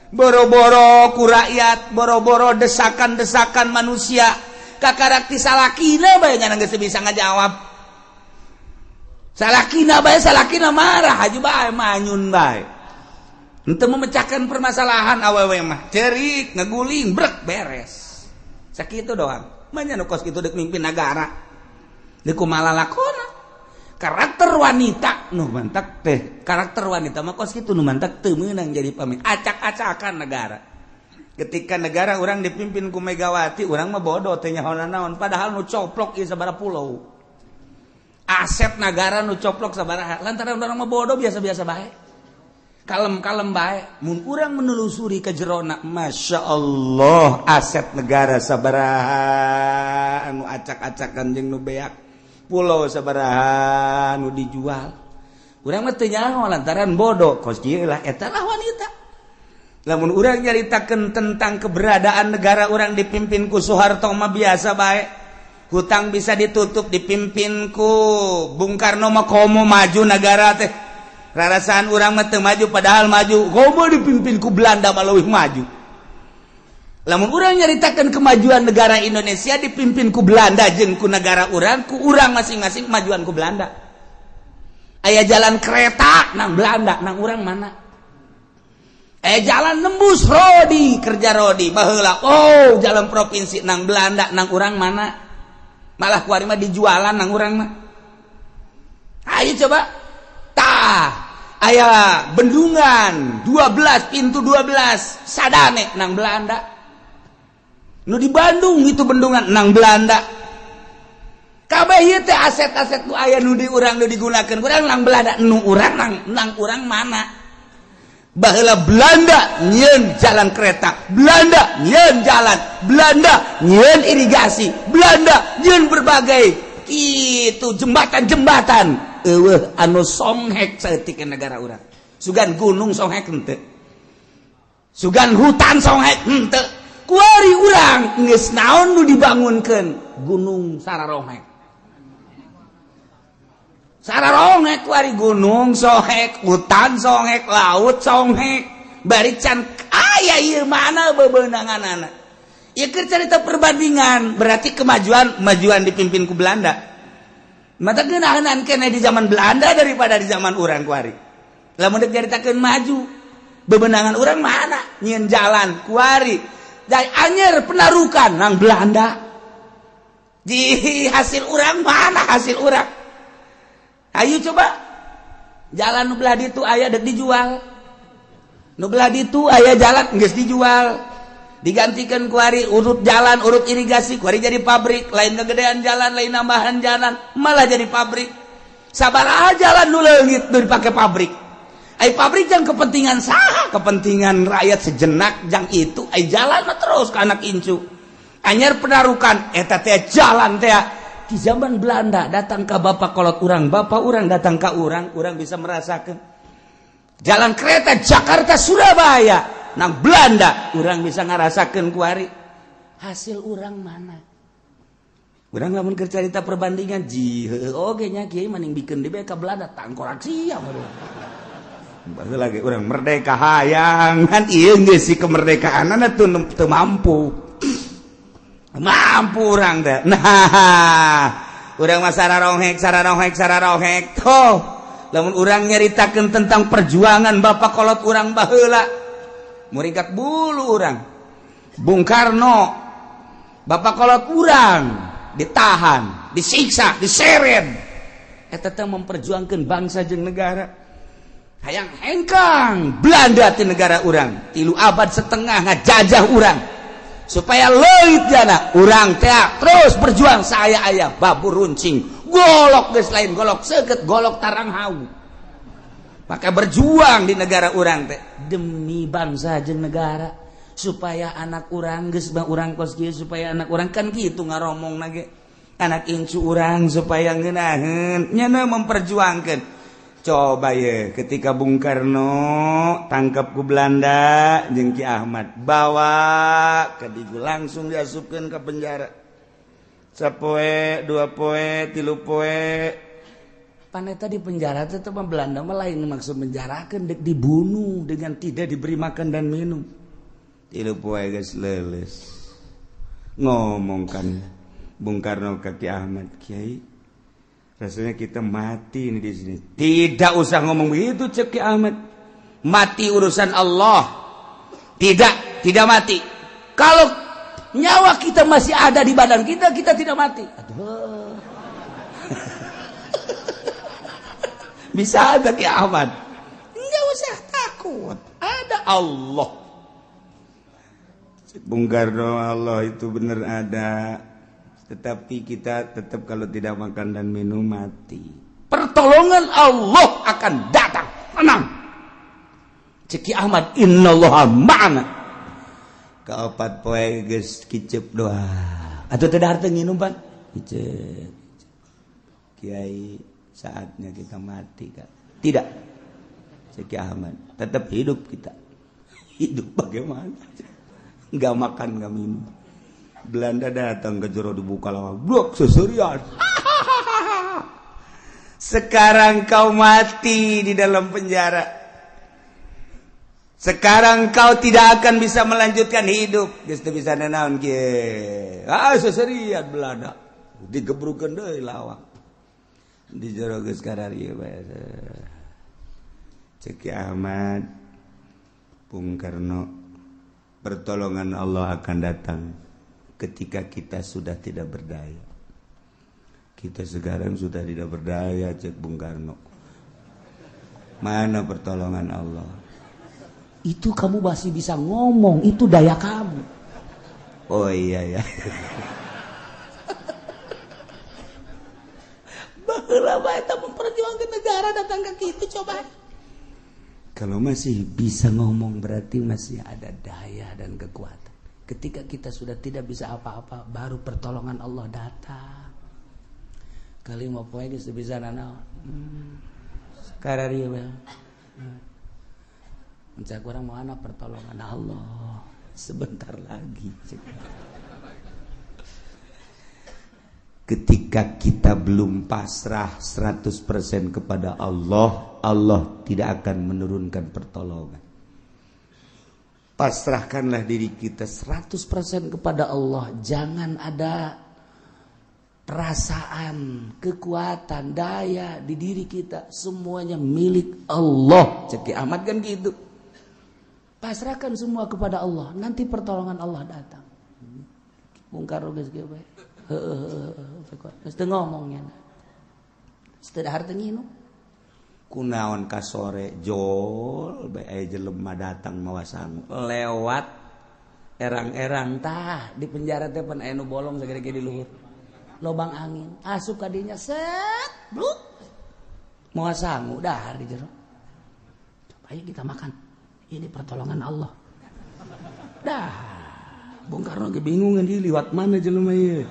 [SPEAKER 1] Boro-boro ku rakyat, boro-boro desakan-desakan manusia, kakarak ti salakina bae nya geus bisa ngajawab. Salakina bae, salakina marah aja bae, manyun bae. Untuk memecahkan permasalahan awewe mah cerik, ngeguling, brek, beres, sakitu doang. Manya nu kos kitu dek mimpin negara, deuk kumaha lalakona? Karakter wanita nu mantak teh, karakter wanita mah kos kitu, nu mantak teu meunang jadi pemimpin, acak-acakan negara. Ketika negara orang dipimpin ku Megawati, orang mah bodoh teh nyaho naon, padahal nu coplok ieu sabaraha pulau, aset negara nu coplok sabaraha. Lantaran orang mah bodoh, biasa-biasa bae, kalem-kalem bae. Mun urang menelusuri ke jerona, Masya Allah, aset negara sabaraha anu acak-acakan jeung nu beak, pulau sabaraha nu dijual, urang mah teu nyaho lantaran bodoh. Kos kieu lah, eta lah wanita. Lamun urang nyaritakeun tentang keberadaan negara urang dipimpin ku Soeharto mah biasa bae, hutang bisa ditutup. Dipimpin ku Bung Karno mah komo maju negara teh, rarasaan urang mah teu maju, padahal maju. Komo dipimpin ku Belanda mah leuwih maju. Lamun urang nyaritakan kemajuan negara Indonesia dipimpin ku Belanda jeung ku negara urang, ku urang masing-masing, kemajuan ku Belanda. Aya jalan kereta nang Belanda, nang urang mana? Eh, jalan nembus rodi kerja rodi baheula, oh, jalan provinsi nang Belanda, nang urang mana? Malah kuari mah dijualan nang urang mah. Ayo coba tah, aya bendungan 12 pintu, 12 sadane nang Belanda. Nu di Bandung itu bendungan nang Belanda. Kabeh ieu teh aset-aset nu aya, nu di urang, nu digunakeun urang, nang Belanda. Nu urang nang urang mana? Baheula Belanda nyieun jalan kereta, Belanda nyieun jalan, Belanda nyieun irigasi, Belanda nyieun berbagai itu jembatan-jembatan. Eueuh anu songhek saeutik negara urang. Sugan gunung songhek henteu, sugan hutan songhek henteu. Kuari urang geus naon nu dibangunkeun? Gunung sararonghek, sararonghek kuari. Gunung sohek, hutan songhek, laut songhek, bari can aya ieu. Mana bebenangan anak ya? Keur cerita perbandingan, berarti kemajuan kemajuan dipimpin ku Belanda mata geunahan kene di zaman Belanda daripada di zaman urang kuari. Lamun dek nyaritakeun maju, bebenangan urang mana? Nyieun jalan kuari, dan anyer penarukan nang Belanda. Di hasil urang mana? Hasil urang, ayo coba, jalan nu belah ditu aya, dek dijual. Nu belah ditu aya jalan, geus dijual, digantikan kuari urut jalan, urut irigasi, kuari jadi pabrik. Lain kegedean jalan, lain nambahan jalan, malah jadi pabrik. Sabaraha jalan nu leungit nu dipake pabrik? Ai pabrik jang kepentingan saha? Kepentingan rakyat sejenak jang itu, ai jalan mah terus ke anak incu. Anyar penarukan eta teh, jalan teh di zaman Belanda datang ke bapak kolot urang, bapak urang datang ke urang, urang bisa merasakan jalan kereta Jakarta Surabaya nang Belanda, urang bisa ngerasakan kuari. Hasil urang mana? Urang lamun keur carita perbandingan ji oge nya, kiai maning bikin di ka Belanda tangkorak sia. Baru lagi urang merdeka hayang kan, ieu geus si kemerdekaan tuh teu mampu mampu urang teh. Nah, urang mah sararonghek, sararonghek, sararonghek toh. Lamun urang nyaritakeun tentang perjuangan bapak kolot urang baheula, muringkak bulu urang. Bung Karno, bapak kolot urang, ditahan, disiksa, diseret, eta teh memperjuangkan bangsa jeung negara.
[SPEAKER 2] Hayang hengkang Belanda ti negara urang, 3,5 abad ngajajah urang. Supaya leuit jana urang teh terus berjuang saya ayah babur runcing. Golok geus lain golok seukeut golok tarang hau. Maka berjuang di negara urang teh demi bangsa jeung negara supaya anak urang geus urang kos kieu supaya anak urang kan kitu ngaromong ge anak incu urang supaya ngeunaheun nyana memperjuangkeun. Coba ye ketika Bung Karno tangkap ku Belanda jeung Ki Ahmad bawa ke Digu langsung diasupkeun ke penjara. Sapoe, 2 poe, 3 poe. Paneta di penjara teh mah Belanda mah lain maksud menjarakeun dek dibunuh dengan tidak diberi makan dan minum. 3 poe geus leuleus. Ngomong kan Bung Karno ke Ki Ahmad, Kiai, rasanya kita mati ini di sini. Tidak usah ngomong begitu, cek Ki Ahmad. Mati urusan Allah. Tidak, tidak mati. Kalau nyawa kita masih ada di badan kita, kita tidak mati. Aduh. Bisa ada Ki Ahmad. Enggak usah takut. Ada Allah. Cek Bung Karno, Allah itu benar ada. Tetapi kita tetap kalau tidak makan dan minum mati. Pertolongan Allah akan datang. Tenang. Cek Ki Ahmad, innallaha ma'ana. Kaopat poe geus kicep doa. Atau tidak harta nginum pan? Kicep. Kiai, saatnya kita mati kan? Tidak. Cek Ki Ahmad, tetap hidup kita. Hidup bagaimana? Enggak makan, enggak minum. Belanda datang ke jero dibuka lawang, blok seserian. Sekarang kau mati di dalam penjara. Sekarang kau tidak akan bisa melanjutkan hidup. Geus teu bisa nanaon kieu. Ah seserian Belanda. Digebrukeun deui lawang. Di jero geus kararieu bae. Cek Ki Ahmad, Bung Karno, pertolongan Allah akan datang ketika kita sudah tidak berdaya. Kita sekarang sudah tidak berdaya, cek Bung Karno. Mana pertolongan Allah? Itu kamu masih bisa ngomong, itu daya kamu. Oh iya ya. Baheula bae eta memperjuangkan negara datang ke kitu coba. Kalau masih bisa ngomong berarti masih ada daya dan kekuatan. Ketika kita sudah tidak bisa apa-apa, baru pertolongan Allah datang. Kali mau poe geus bisa nanaon. Kararieu bae. Mencak urang mau ana pertolongan Allah sebentar lagi. Ketika kita belum pasrah 100% kepada Allah, Allah tidak akan menurunkan pertolongan. Pasrahkanlah diri kita 100% kepada Allah. Jangan ada perasaan, kekuatan, daya di diri kita. Semuanya milik Allah. Cek Ki Ahmad kan gitu. Pasrahkan semua kepada Allah. Nanti pertolongan Allah datang. Bung Karno geus kieu bae. Heeh heeh. Geus teu ngomongnya. Geus teu dahar teu nginum. Kunaon ka sore jol bae aya jelema datang mawa sangu lewat erang-erang tah di penjara teh pan aya nu bolong sagede-gede di luhur lobang angin asup ka dinya set bluk mawa sangu dahar di jero. Coba ayo kita makan, ini pertolongan Allah. Dah Bung Karno ge bingung di liwat mana jelema ieu,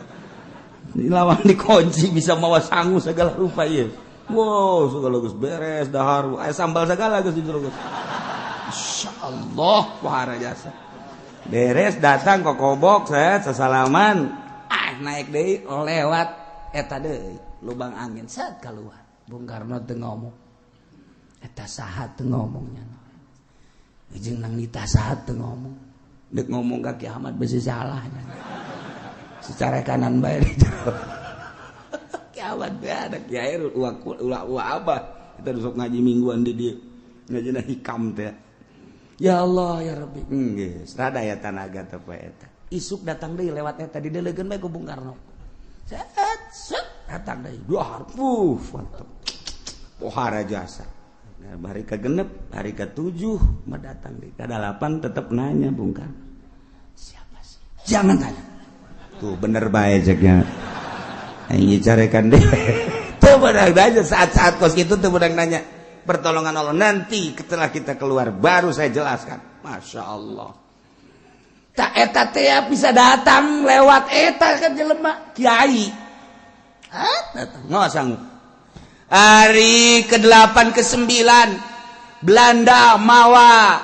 [SPEAKER 2] lawan dikunci bisa mawa sangu segala rupa ieu. Wow, segala geus beres dahar, aya sambal segala geus di jero geus. Insyaallah wahara jasa. Beres datang kokobok saya sesalaman, ah naik deui lewat eta deui lubang angin set keluar. Bung Karno teu ngomong. Eta saha teu ngomongnya. Jeung nang nita saha teu ngomong. Deuk ngomong ka Ki Ahmad besi salah nya. Secara kanan bae di jero. Kiamat ada kiai ulah ulah abah kita besok ngaji mingguan di dia ngaji hikam teh. Ya Allah ya Rabbi. Geus rada ya tanaga teh poe eta. Isuk datang deui lewat eta didelegeun bae ku Bung Karno. Set set datang deui. Dua harpuh mantep. Pohara jasa.
[SPEAKER 1] Nah, hari ke-6, hari ke-7 mah datang di ke-8 tetap nanya Bung Karno. Siapa sih? Jangan tanya. Tuh bener bae ceknya. Aing carekan deh. Tuh bener aja saat-saat kos gitu tuh bener nanya. Pertolongan Allah nanti setelah kita keluar baru saya jelaskan. Masya Allah. Tak eta teh bisa datang lewat eta kan jelema kiai. Hah? Datang. Nggak sanggup. Hari ke-8 ke-9 Belanda mawa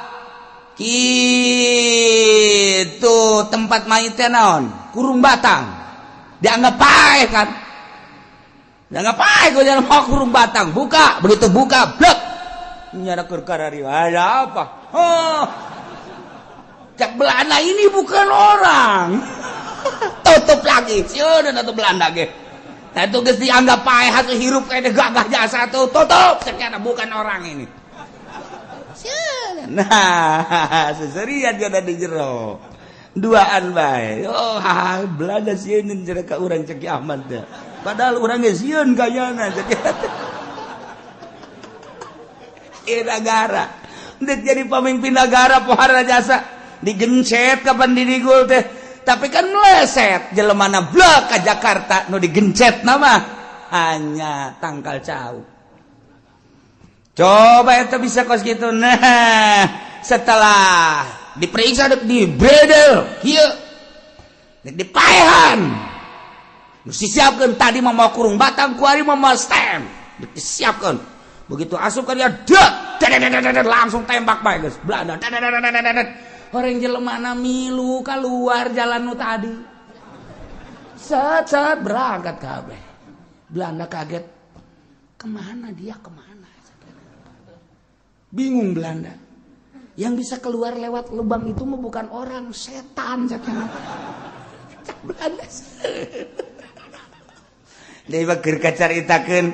[SPEAKER 1] gitu tempat mayitnya naon kurung batang dianggap paeh kan, dianggap paeh gue jalan mau kurung batang buka, begitu buka blek nyara keur ada apa, oh cak Belanda ini bukan orang, tutup lagi sieun atau Belanda ge. Nah, itu geus dianggap paeh hasil hirup kayak gagah jasa tuh tutup sekian bukan orang ini. Nah, seserian dia ada di jero. Duaan bae. Oh, ha, Belanda sieun jero ka urang cek Ahmad teh. Padahal urang ge sieun kayana cek. Eh negara. Ndek jadi pemimpin negara pohara jasa digencet kapan didigul teh. Tapi kan meleset jelemana blok ke Jakarta nu digencet nama hanya tangkal cau. Coba itu bisa kos gitu. Nah, setelah diperiksa di bredel kieu dipaehan. Mesti siapkan tadi mau kurung batang kuari mau stem. Disiapkan. Begitu asup kan dia dek langsung tembak bae geus Belanda. Orang jelemana milu keluar jalan nu tadi. Set set berangkat kabeh. Belanda kaget. Kemana dia, kemana? Bingung Belanda. Yang bisa keluar lewat lubang itu mah bukan orang, setan. Cak Belanda. Deui keur kacaritakeun.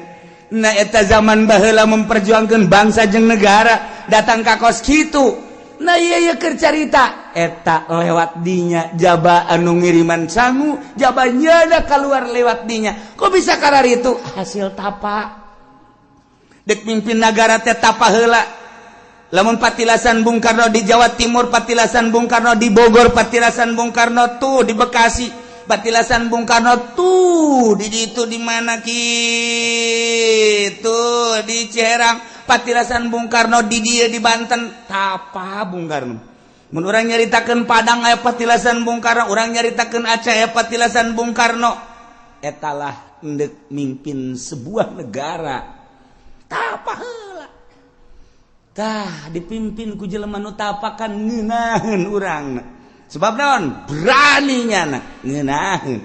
[SPEAKER 1] Nah eta zaman baheula memperjuangkan bangsa jeung negara datang ka kos kitu. Nah iya iya keur carita eta lewat dinya jaba anu ngiriman sangu jaba nyana keluar lewat dinya. Kok bisa karar itu? Hasil tapa. Dek mimpin negara teh tapa heula. Lamun patilasan Bung Karno di Jawa Timur, patilasan Bung Karno di Bogor, patilasan Bung Karno tuh di Bekasi, patilasan Bung Karno tuh di itu di mana gitu di Ciherang, patilasan Bung Karno di dia di Banten, tapa Bung Karno. Mun urang nyaritakeun Padang aya patilasan Bung Karno, urang nyaritakeun Aceh aya patilasan Bung Karno. Etalah endek mimpin sebuah negara. Tapa heula. Tah dipimpin ku jelema nu tapakan ngeunaheun urang. Sebab naon? Berani nyana ngeunaheun.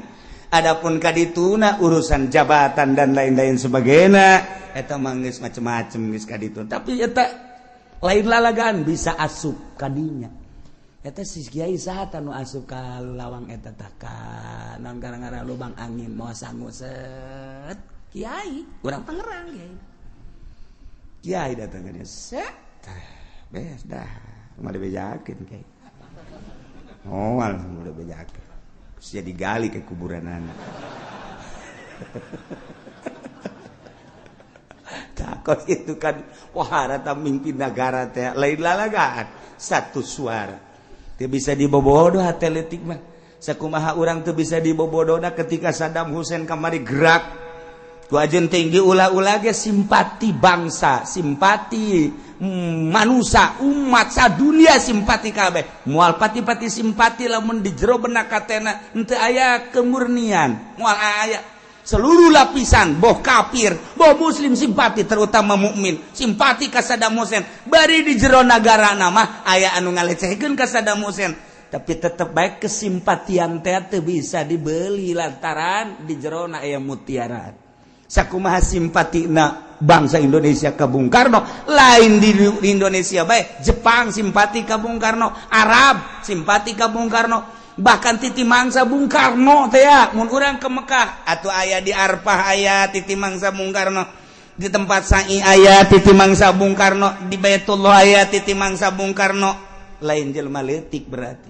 [SPEAKER 1] Adapun kadituna urusan jabatan dan lain-lain sebagainya eta mah geus macem-macem geus kaditu. Tapi eta lain lalagaan bisa asup kadinya. Eta si kiai saha nu asup ka lawang eta tah ka naon gara-gara lubang angin moal sangu set. Kiai urang Tangerang kiai. Kiai datang ka dia set. Beres dah mau dibejakeun kiai. Oh, langsung udah bejakeun. Terus jadi gali ke kuburan anak. Takut itu kan wahara mimpin negara teh lain lalagaan satu suara. Teu bisa dibobodoh hate leutik mah. Sakumaha urang teu bisa dibobodohna ketika Saddam Hussein kamari gerak. Ku ajeun tinggi ulah-ulah ge simpati bangsa, simpati manusia, umat sadunia simpati kabeh. Moal pati-pati simpati lamun di jero benak katena henteu aya kemurnian, moal aya. Seluruh lapisan, boh kafir, boh muslim simpati, terutama mukmin, simpati ka Saddam Hussein. Bari di jero nagara nama aya anu ngalecehkeun ka Saddam Hussein, tapi tetep baik kesimpatian teh teu bisa dibeli lantaran di jero na aya mutiara. Sakumaha simpatina bangsa Indonesia ke Bung Karno, lain di Indonesia baik, Jepang simpati ke Bung Karno, Arab simpati ke Bung Karno, bahkan titi mangsa Bung Karno teh ya, mun urang ke Mekah atau aya di Arfah aya titi mangsa Bung Karno, di tempat sa'i aya titi mangsa Bung Karno, di Baitullah aya titi mangsa Bung Karno, lain jelema leutik berarti.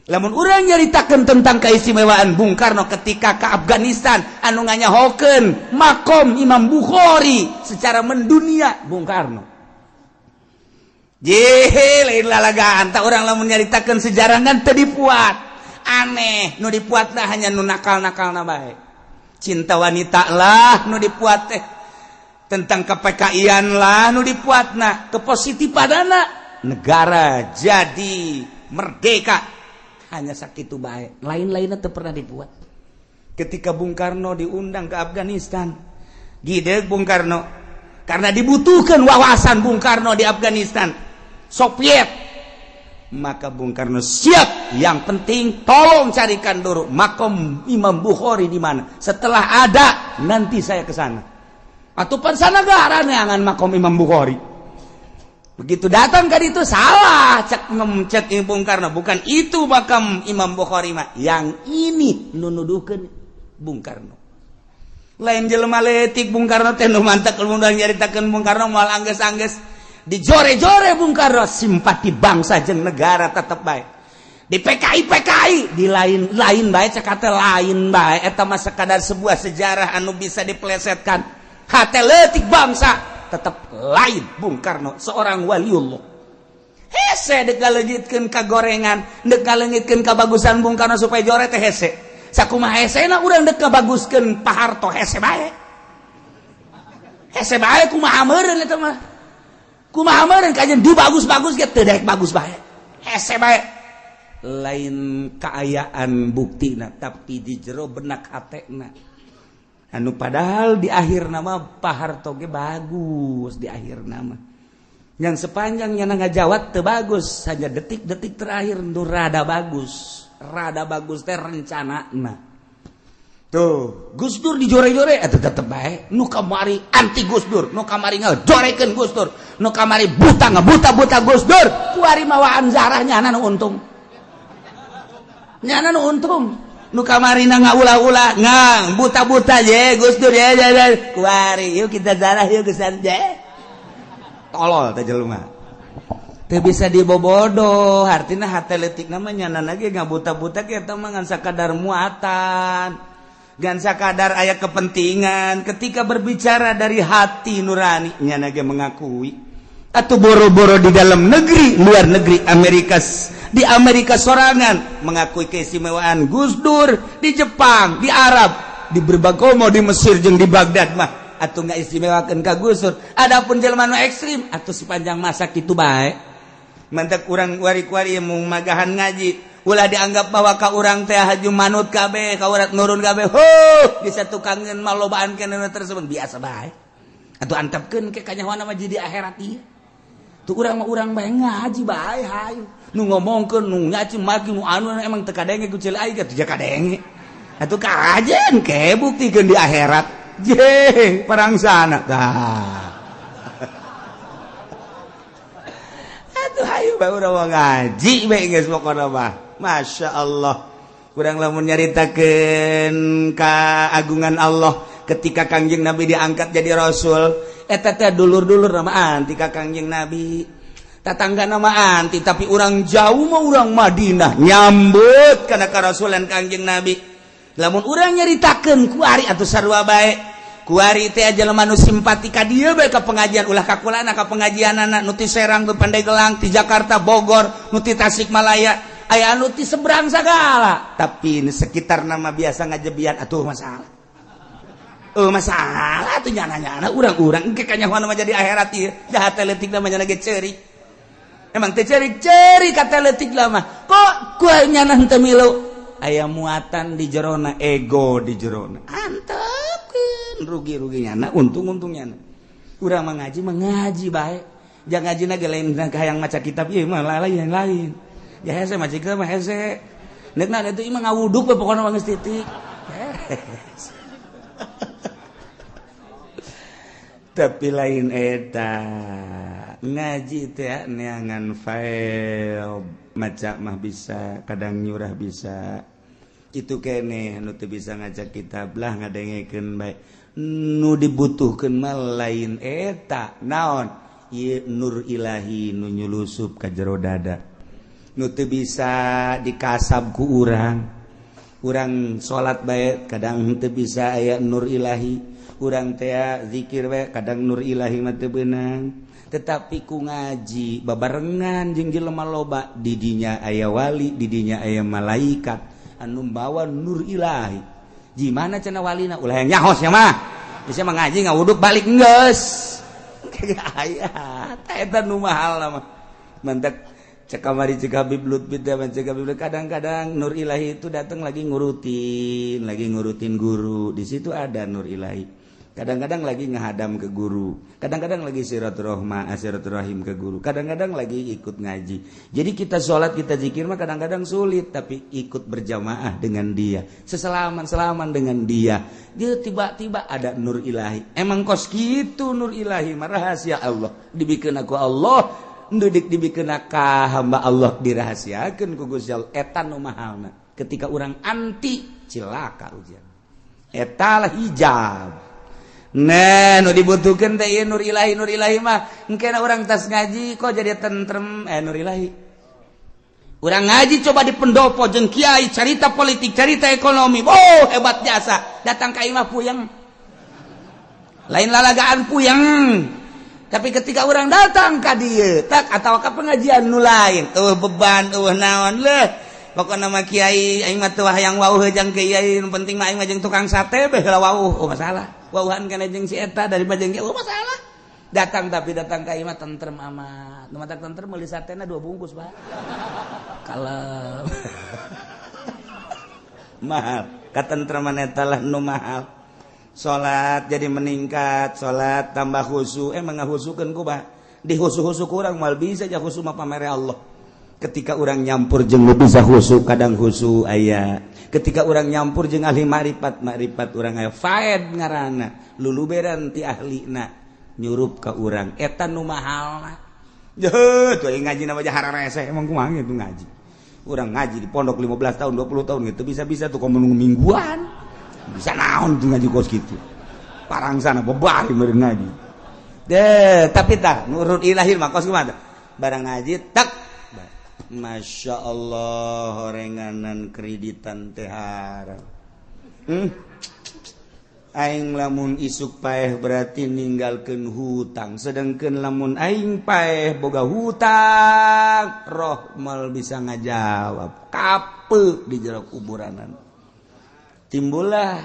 [SPEAKER 2] Lamun urang nyaritakeun tentang keistimewaan Bung Karno ketika ke Afghanistan anu nganyahokeun makom Imam Bukhari secara mendunia Bung Karno. Jehe lain lalagaan tak urang lamun nyaritakeun sejarah kan teu dipuat. Aneh nu dipuatna hanya nu nakal-nakalna bae. Cinta wanita lah nu dipuat teh. Tentang ke-PKI-an lah nu dipuatna, kepositifanana negara jadi merdeka. Hanya sakitu bae, lain-lainnya teu pernah dibuat. Ketika Bung Karno diundang ke Afghanistan, gideg Bung Karno karena dibutuhkan wawasan Bung Karno di Afghanistan, Soviet, maka Bung Karno siap. Yang penting tolong carikan dulu makom Imam Bukhari di mana. Setelah ada nanti saya ke sana. Atau pan sanagara neangan makom Imam Bukhari. Begitu datang ke itu salah cek cek Bung Karno, bukan itu makam Imam Bukhari mah, yang ini nunuduhkeun Bung Karno. Lain jelema leutik Bung Karno teh nu mantak mun nyaritakeun Bung Karno moal anggeus-anggeus dijore-jore Bung Karno simpati bangsa jeung negara tetep bae. Di PKI PKI di lain-lain bae cek kata lain bae eta mah sekadar sebuah sejarah anu bisa dipelesetkan. Hate leutik bangsa tetap lain Bung Karno seorang waliullah. Hese dek ngaleungitkeun ka gorengan, dek ngaleungitkeun ka bagusan Bung Karno supaya jore teh hese. Sakumaha hesena urang dek ngabaguskeun Pak Harto hese bae. Hese bae kumaha meureun eta mah. Kumaha meureun kajian dibagus-bagus ge teu daek bagus bae. Hese bae. Lain kaayaan buktina tapi di jero benak hatena. Anu padahal di akhir nama Pak Harto ge bagus di akhir nama. Yang sepanjangnya ngajawat teu bagus, hanya detik-detik terakhir nu rada bagus. Rada bagus teh rencanana. Tuh, Gus Dur dijore-jore eta tetep bae. Nu kamari anti Gus Dur, nu kamari ngajorekeun Gus Dur, nu kamari buta ngabuta-buta Gus Dur. Kuari mawaan zarah nyana nu untung. Nyana nu untung. Nu kamarina ngaulah-ulah ngang buta-buta je Gus Dur ya ya kuari yuk kita zarah yuk geus je. Tolol teh jelema. Teu bisa dibobodo, artina hate leutik mah nyana ge ngabuta-buta ge eta mah ngan sakadar muatan. Ngan sakadar aya kepentingan ketika berbicara dari hati nurani nyana ge mengakui. Atau boro-boro di dalam negeri, luar negeri Amerika, di Amerika sorangan mengakui keistimewaan Gus Dur, di Jepang, di Arab, di berbagai mau di Mesir jeung di Baghdad mah atau nggak istimewakeun ka Gus Dur. Adapun jelema nu ekstrim atau sepanjang masa kitu bae. Mantak urang wari-wari mung magahan ngaji, ulah dianggap bahwa ka urang teh haju manut kabeh, ka urang nurun kabeh. Huh, bisa tukangeun mah lobaan keneh tersebut biasa bae. Atuh antepkeun ke kanyahoana mah jadi akhirat ieu. Tuh urang mah urang bae ngaji bae hayu. Nu ngomongkeun nu nyaci maki nu anu emang teu kadenge ku ceuli aing teh kadenge. Atuh kajen ke buktikeun di akhirat. Je, perang sana tah. Atuh hayu bae urang mah ngaji bae geus pokona mah. Masya Allah. Kurang lamun nyaritakeun keagungan Allah ketika Kangjeng Nabi diangkat jadi rasul. Eta teh dulur-dulur nama anti ka Kangjeng Nabi, tatangga nama anti, tapi urang jauh mah urang Madinah nyambut kana karasulan Kangjeng Nabi. Lamun urang nyaritakeun kuari atuh sarua bae. Kuari teh jelema nu simpati ka dieu bae ka pengajian ulah ka kulana ka pengajianana nu ti Serang, nu Pandeglang, ti Jakarta, Bogor, nu ti Tasikmalaya, aya anu ti seberang sagala. Tapi ini sekitar nama biasa ngajebian atuh masalah. Oh masalah tuh nyana-nyana urang-urang engke kanyahoan mah jadi akhirat ieu jahat leutik mah nyana ge ceurik. Emang teh ceurik-ceurik kata leutik mah. Kok ku nyana henteu milu? Aya muatan di jerona, ego di jerona. Antepkeun rugi-rugi nyana, untung-untung nyana. Urang mah ngaji mah ngaji bae. Jangan ngajina ge lain hayang maca kitab ieu mah lain lain. Ya hese maca kitab mah hese. Neukna itu mah ngawuduk we pokona mah geus titik. Tapi lain eta ngaji teh neangan file maca mah bisa kadang nyurah bisa itu kene nu teu bisa ngaca kitab lah ngadengekeun bae nu dibutuhkeun mah lain eta naon ieu nur ilahi nu nyulusup ka jero dada.
[SPEAKER 1] Nu teu bisa dikasab ku urang. Urang salat bae kadang teu bisa aya nur ilahi. Urang teh zikir bae kadang nur ilahi mah teu beunang. Tetapi ku ngaji babarengan jeung jelema loba, didinya aya wali, didinya aya malaikat anu bawa nur ilahi. Gimana cenah walina? Ulah yang nyahos ya mah. Bisa mengaji ngawuduk balik geus. Kagak aya. Eta nu mahal mah. Mantak cek kamari cek Habib Lutfi teh cek Habib kadang-kadang nur ilahi itu datang lagi ngurutin guru. Di situ ada nur ilahi. Kadang-kadang lagi ngahadam ke guru, kadang-kadang lagi silaturahim ke guru, kadang-kadang lagi ikut ngaji. Jadi kita sholat, kita zikir mah kadang-kadang sulit, tapi ikut berjamaah dengan dia, seselaman-selaman dengan dia. Dia tiba-tiba ada nur ilahi. Emang kos gitu nur ilahi mah rahasia Allah. Dibikin aku Allah, ndudik dibikin ka hamba Allah dirahasiakeun ku Gusti Allah. Eta nu mahalna. Ketika orang anti cilaka ujian. Eta lah hijab. Nah, nu dibutuhkeun teh ieu nur ilahi mah. Engkena urang tas ngaji kok jadi tentrem nur ilahi. Urang ngaji coba di pendopo jeung kiai carita politik, carita ekonomi. Oh, hebat jasa. Datang ka imah puyeng. Lain lalagaan puyeng. Tapi ketika orang datang ka dieu, tak atau ka pengajian nu lain, eueuh beban, eueuh naon leuh. Pokokna mah kiai aing mah teu hayang wauh jeung kiai, nu penting mah aing mah jeung tukang sate beh heula wauh. Oh, masalah. Wauhan kana jeung si eta daripada jeung kiai, oh masalah. Datang tapi datang ka imah tentrem amat. Nu matak tentrem meuli satena 2 bungkus, Pak. Kalem. Mahal. Katentreman eta lah nu mahal. Salat jadi meningkat, salat tambah khusyuk, emang ngahusukeun ku bah. Dihusu-husu kurang mal bisa ja khusyuk mah pamere Allah. Ketika orang nyampur jeung nu bisa khusyuk, kadang khusyuk aya. Ketika orang nyampur jeung ahli makrifat, makrifat urang aya faed ngaranna, luluberan ti ahlina nyurup ka urang eta nu mahalna. Jeuh, tuh ngaji na mah hararese emang kumaha gitu ngaji. Urang ngaji di pondok 15 tahun, 20 tahun gitu bisa-bisa tuh komo mingguan. Bisa naon tuh ngaji kos gitu. Parangsana bebari meureun ngaji. Deh, tapi tah nurut ilahi mah kos kumaha. Barang ngaji tak Masya Allah horenganan kreditan teh haram. Aing lamun isuk paeh berarti ninggalkeun hutang, sedangkan lamun aing paeh boga hutang, roh mal bisa ngajawab kape di jero kuburanan. Timbullah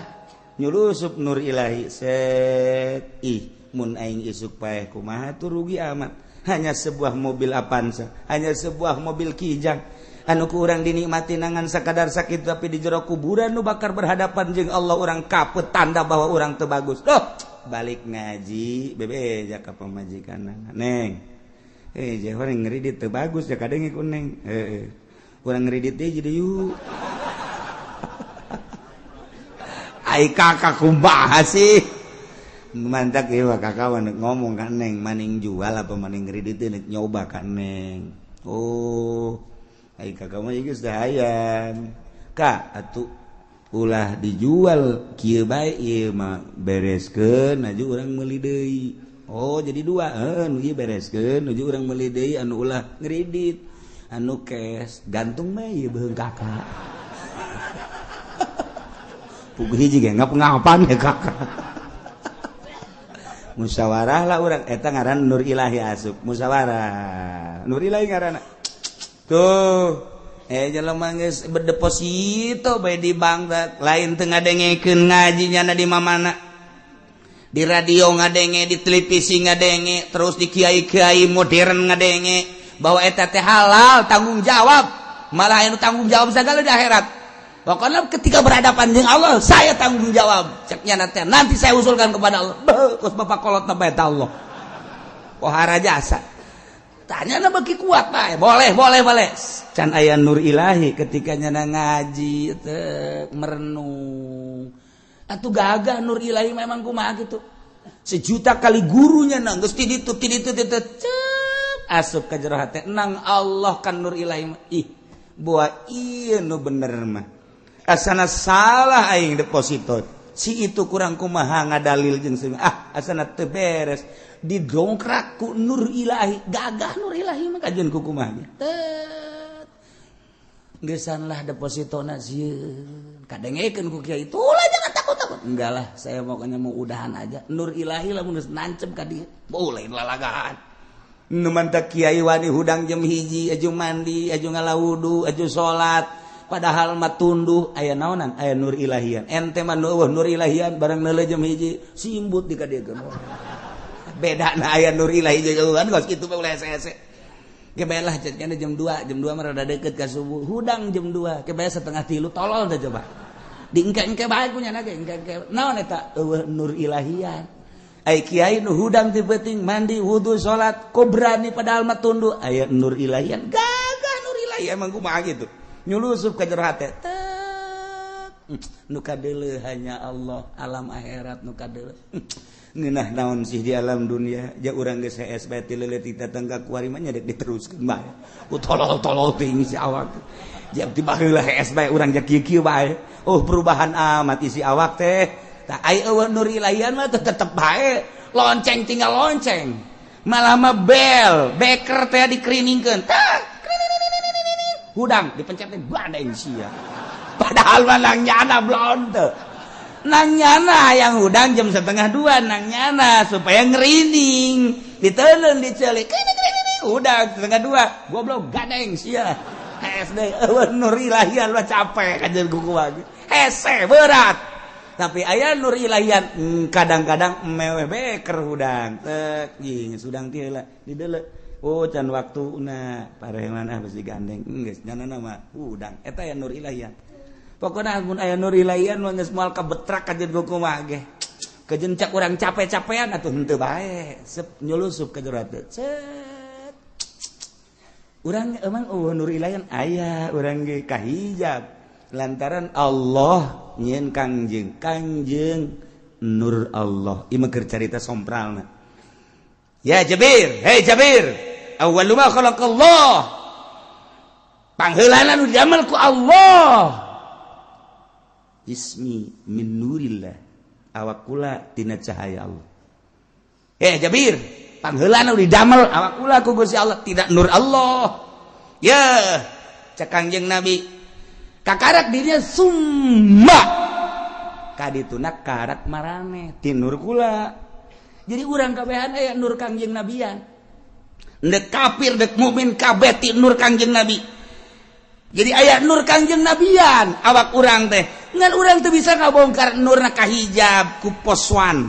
[SPEAKER 1] nyulusup nur ilahi set ih mun aing isuk paeh kumaha tuh rugi amat. Hanya sebuah mobil Avanza, hanya sebuah mobil Kijang anu ku urang dinikmati nangan sakadar sakit, tapi di jero kuburan nu bakar berhadapan jeung Allah urang kapet tanda bahwa urang teu bagus. Duh, balik ngaji bebe ja ka pamajikan neng. Eh, urang ngridit teu bagus ja kadenge ku neng. Heeh. Urang ngridit deui jadi yuk. Ai kakak kumaha sih? Mantak ieu kakak ngomong ka neng, maning jual apa maning ngridit deui nyoba ka neng. Oh, ai kakak mah geus hayang. Ka atuh ulah dijual kieu bae ieu mah bereskeun aju urang meuli deui. Oh, jadi dua heuh nu ieu bereskeun aju urang meuli deui anu ulah ngridit. Anu cash gantung mah ieu beuheung kakak. Puguh hiji ge ngap-ngapan ya kakak. Musyawarah lah urang eta ngaran nur ilahi asup musyawarah. Nur ilahi ngaranna. Tuh jelema geus berdeposito bae di bank lain teu ngadengekeun ngaji nyana di mamana. Di radio ngadenge, di televisi ngadenge, terus di kiai-kiai modern ngadenge bahwa eta teh halal tanggung jawab. Malah anu tanggung jawab segala di akhirat. Pokoknya ketika berhadapan dengan Allah, saya tanggung jawab. Ceknya nanti saya usulkan kepada Allah. Beuh, kos bapak kolot na bae Allah. Pohara jasa. Tanya na beki kuat bae. Boleh, boleh, boleh. Can aya nur ilahi ketika nyana ngaji teh merenung. Atuh gagah nur ilahi memang kumaha gitu. Sejuta kali gurunya nang geus ti ditu ti ditu ti cep asup ka jero hate nang Allah kan nur ilahi mah. Ih, buah ieu nu bener mah. Asana salah aing deposito. Si itu kurang kumaha ngadalil jeung si ah asana teu beres didongkrak ku nur ilahi. Gagah nur ilahi mah kajian ku kumaha. Tet.
[SPEAKER 2] Geusan lah depositona sieun. Kadengekeun ku kiai, "Itulah, jangan takut-takut." Enggak lah, saya pokoknya mau udahan aja. Nur ilahi lah mun geus nancep ka dieu. Boleh lalagaan. Nu mantak kiai wani hudang jam 1, aju mandi, aju ngala wudu, aju salat. Padahal mah tunduh aya naonan, aya nur ilahian. Ente mah nu nur ilahian barang neuleuh jam 1 simbut di ka dieu. Beda na aya nur ilahi jauhan kos kitu mah ulah hese-hese. Kebae lah jadinya jam 2, jam 2 mah rada deket ka subuh. Hudang jam 2, kebae setengah tilu tolol dah coba. Diengke-engke bae punya ge engke-engke. Naon eta? Eueuh nur ilahian. Ai kiai nu hudang ti peuting mandi wudu salat kok berani, padahal mah tunduh aya nur ilahian. Gagah nur ilahi emang kumaha gitu. Nyulusup ka jero hate. Tek. Nu kadeuleu hanya Allah, alam akhirat nu kadeuleu. Ngeunah naon sih di alam dunia, ja urang geus hees bae ti leuletik datang ka kuari mah nya dek diteruskeun bae. Ku tolol-tolol teuing si awak. Ja ti baheula hees bae urang ja kieu-kieu bae. Oh, perubahan amat isi awak teh. Tah, ai eueuh nur ilahian mah tetep bae. Lonceng tinggal lonceng. Malah mah bel, beker teh dikeriningkeun. Tah, hudang dipencet teh badai sia. Padahal mah nang nyana belum teu. Nang nyana yang hudang jam 1.30 nang nyana supaya ngerining ditelen dicelik hudang 1.30, goblok, gadeng sia. SD eueuh nur ilahian mah capek kajeun kuku hese berat, tapi aya nur ilahian kadang-kadang meweh beker hudang tek jing hudang ti heula dideuleu, oh, can waktuna pareman ah besi gandeng geus nyana mah hudang. Eta aya nur ilahian. Pokoknya mun aya nur ilahian mah geus moal kabetrak kajeun kuku mah ge. Kejencak urang capek-capean atuh henteu bae. Sep nyulusup ka jero hate. Cet. Urang emang eueuh nur ilahian, aya urang ge kahijab. Lantaran Allah nyieun Kangjeng, Kangjeng nur Allah. Ieu mah keur carita sompralna. Ya Jabir, hey Jabir, awwalu ma khalaqallah. Pangheulana nu diamel ku Allah. Jismi min nurillah, awak kula tina cahaya Allah. Eh Jabir, pangheulana didamel awak kula ku Gusti Allah tidak nur Allah ya. Cek Kangjeng Nabi kakarak dirinya summa kadituna karak marane ti nur kula. Jadi urang kabehan aya nur Kangjeng Nabian, dek kafir dek mukmin kabeh ti nur Kangjeng Nabi. Jadi aya nur Kangjeng Nabian awak urang teh. Ngan urang teu bisa ngabongkar nurna, kahijab ku poswan,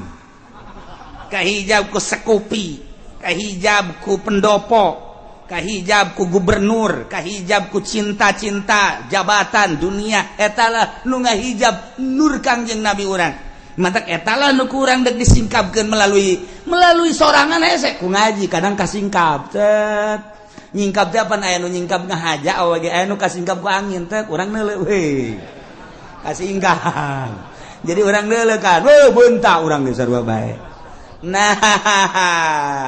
[SPEAKER 2] kahijab ku sekupi, kahijab ku pendopo, kahijab ku gubernur, kahijab ku cinta-cinta jabatan dunia. Etalah nu ngahijab nur Kangjeng Nabi urang. Matak etalah nu kurang dek disingkapkeun melalui melalui sorangan hese ku ngaji. Kadang kasingkap cet, nyingkap teh apa, aya nu nyingkap ngahaja awak ge, aya nu kasingkap ku angin teh, urang neuleuh we kasingkap. Jadi urang neuleuh kan, weh, bentak urang geus sarua bae. Nah,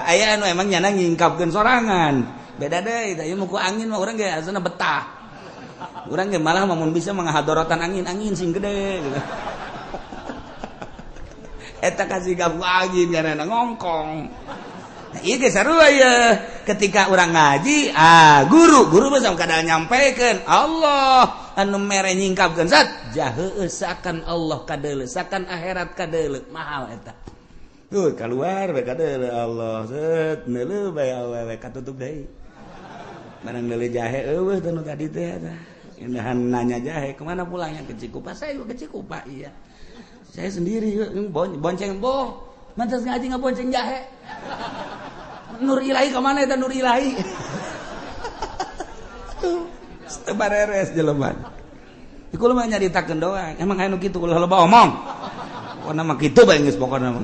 [SPEAKER 2] aya anu emang nyana nyingkapkeun sorangan, beda deui. Tah, ieu mah ku angin mah urang ge asana betah. Urang ge malah mun bisa menghadorotan angin, angin sing gede gitu. Eta kasingkap ku angin karena ngongkong. Nah, iya ge sarua ya. Ketika orang ngaji, ah, guru, guru mah sama kadang nyampaikan Allah anu mere nyingkapkeun zat jahe sakan Allah kadeuleu, sakan akhirat kadeuleu mahal eta. Tuh keluar bae kadeuleu Allah, set neuleuh bae awewe katutup deui. Barang neuleuh jahe eueuh teh nu tadi teh eta. Indahan nanya jahe kemana pulangnya, ke Cikupa, saya juga ke Cikupa, iya. Saya sendiri bonceng boh. Mantas ngaji nggak bonceng jahe. Nur ilahi kemana itu nur ilahi? Tuh, bareres jelema. Iku mah nyaritakeun doang. Emang aya nu kitu, ulah loba omong. Pokona mah kitu bae geus, pokona mah.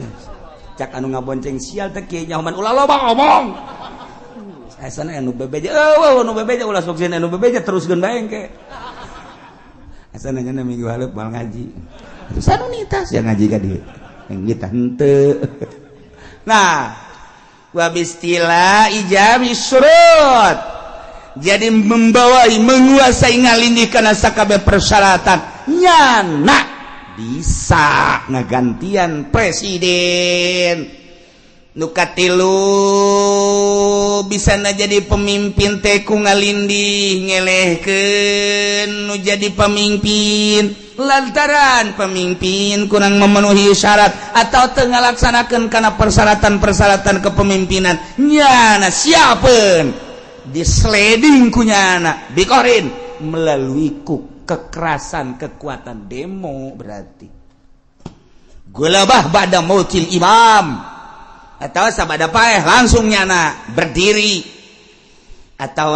[SPEAKER 2] Cak anu ngabonceng sial teh kieu nyahoman ulah loba omong. Asana anu bebeja, eueuh anu bebeja ulah sok sieun anu bebeja teruskeun bae engke. Asana nya minggu hareup moal ngaji. Terus anu nitas ya ngaji ka dieu. Yang kita henteu. Nah, wabistila ijami surut. Jadi membawai menguasai ngalindih kana sakabeh persyaratan nyana bisa ngagantian presiden. Nu katilu bisa na jadi pemimpin teh ku ngalindih ngelehkeun nu jadi pemimpin lantaran pemimpin kurang memenuhi syarat atau teu ngalaksanakeun kana persyaratan-persyaratan kepemimpinan, nyana siapeun disleding ku nyana bikorin melalui ku kekerasan, kekuatan demo. Berarti gulabah ba'da mautil imam atau sabada paeh langsung nyana berdiri atau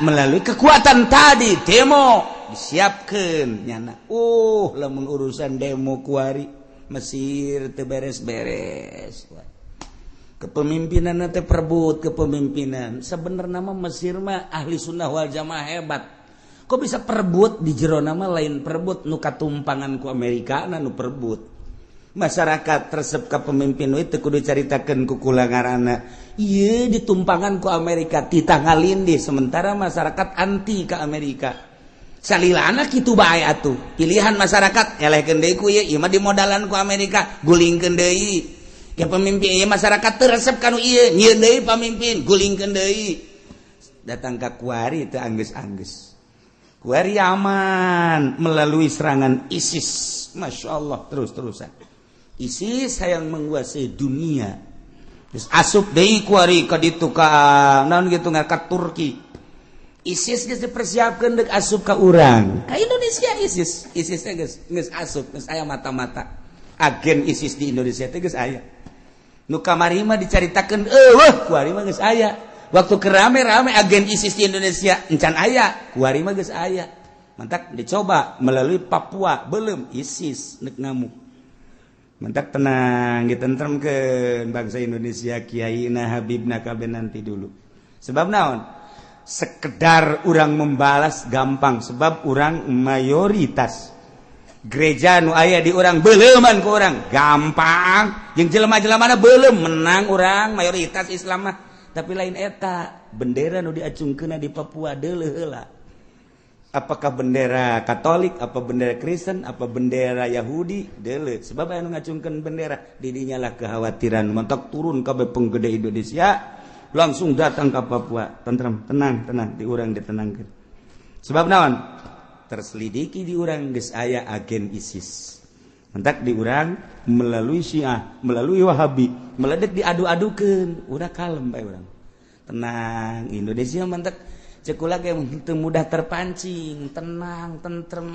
[SPEAKER 2] melalui kekuatan tadi demo disiapkan nyana. Lamun urusan demo kuari Mesir teu beres-beres kepemimpinan teh, perebut kepemimpinan. Sebenarnya mah Mesir mah ahli sunnah wal jamaah hebat, kok bisa perebut di jero nama? Lain perebut nu katumpangan ku Amerika, nu perebut masyarakat resep ka pemimpin. Itu kudu caritakeun ku kula ngaranna ieu ditumpangan ku Amerika, titah ngalindih, sementara masyarakat anti ke Amerika. Salilana kitu bae atuh, pilihan masyarakat elehkeun deui ku ieu, ieu mah dimodalan ku Amerika, gulingkeun deui. Ya pemimpin ieu masyarakat teu resep kanu ieu, nyieun deui pamimpin, gulingkeun deui. Datang ka kuari teu anggeus-anggeus. Kuari aman melalui serangan ISIS. Masya Allah, terus-terusan ISIS yang menguasai dunia. Terus asup deui kuari ka ditu ka naon gitu ka Turki. ISIS geus dipersiapkeun deuk asup ka urang ka Indonesia. ISIS ISIS teh geus geus asup, geus aya mata-mata agen ISIS di Indonesia teh geus aya. Nu kamari mah dicaritakeun eueuh, kuari mah geus aya. Waktu kerame-rame agen ISIS di Indonesia encan aya, kuari mah geus aya. Mantak dicoba melalui Papua, belum ISIS nek ngamuk. Mantak tenang, ditentremkeun bangsa Indonesia, kiai na, habibna, kabeh nanti dulu. Sebab naon? Sekedar orang membalas gampang sebab orang mayoritas. Gereja nu aya di urang beleuman ku urang gampang, jeung jelema-jelema belum menang urang mayoritas Islam mah. Tapi lain eta, bendera nu diacungkeun di Papua deuleuh heula. Apakah bendera Katolik, apa bendera Kristen, apa bendera Yahudi, deuleuh. Sebab anu ngacungkeun bendera, didinya lah kekhawatiran. Mentok turun kabeh penggede Indonesia, langsung datang ke Papua. Tentrem, tenang, tenang, di urang ditenangkeun. Sebab naon? Terselidiki di urang geus aya agen ISIS. Mentak di urang melalui Syiah, melalui Wahabi, meledek diadu-adukeun, udah kalem bae urang. Tenang, Indonesia mantak cekula ge teu mudah terpancing, tenang, tentrem.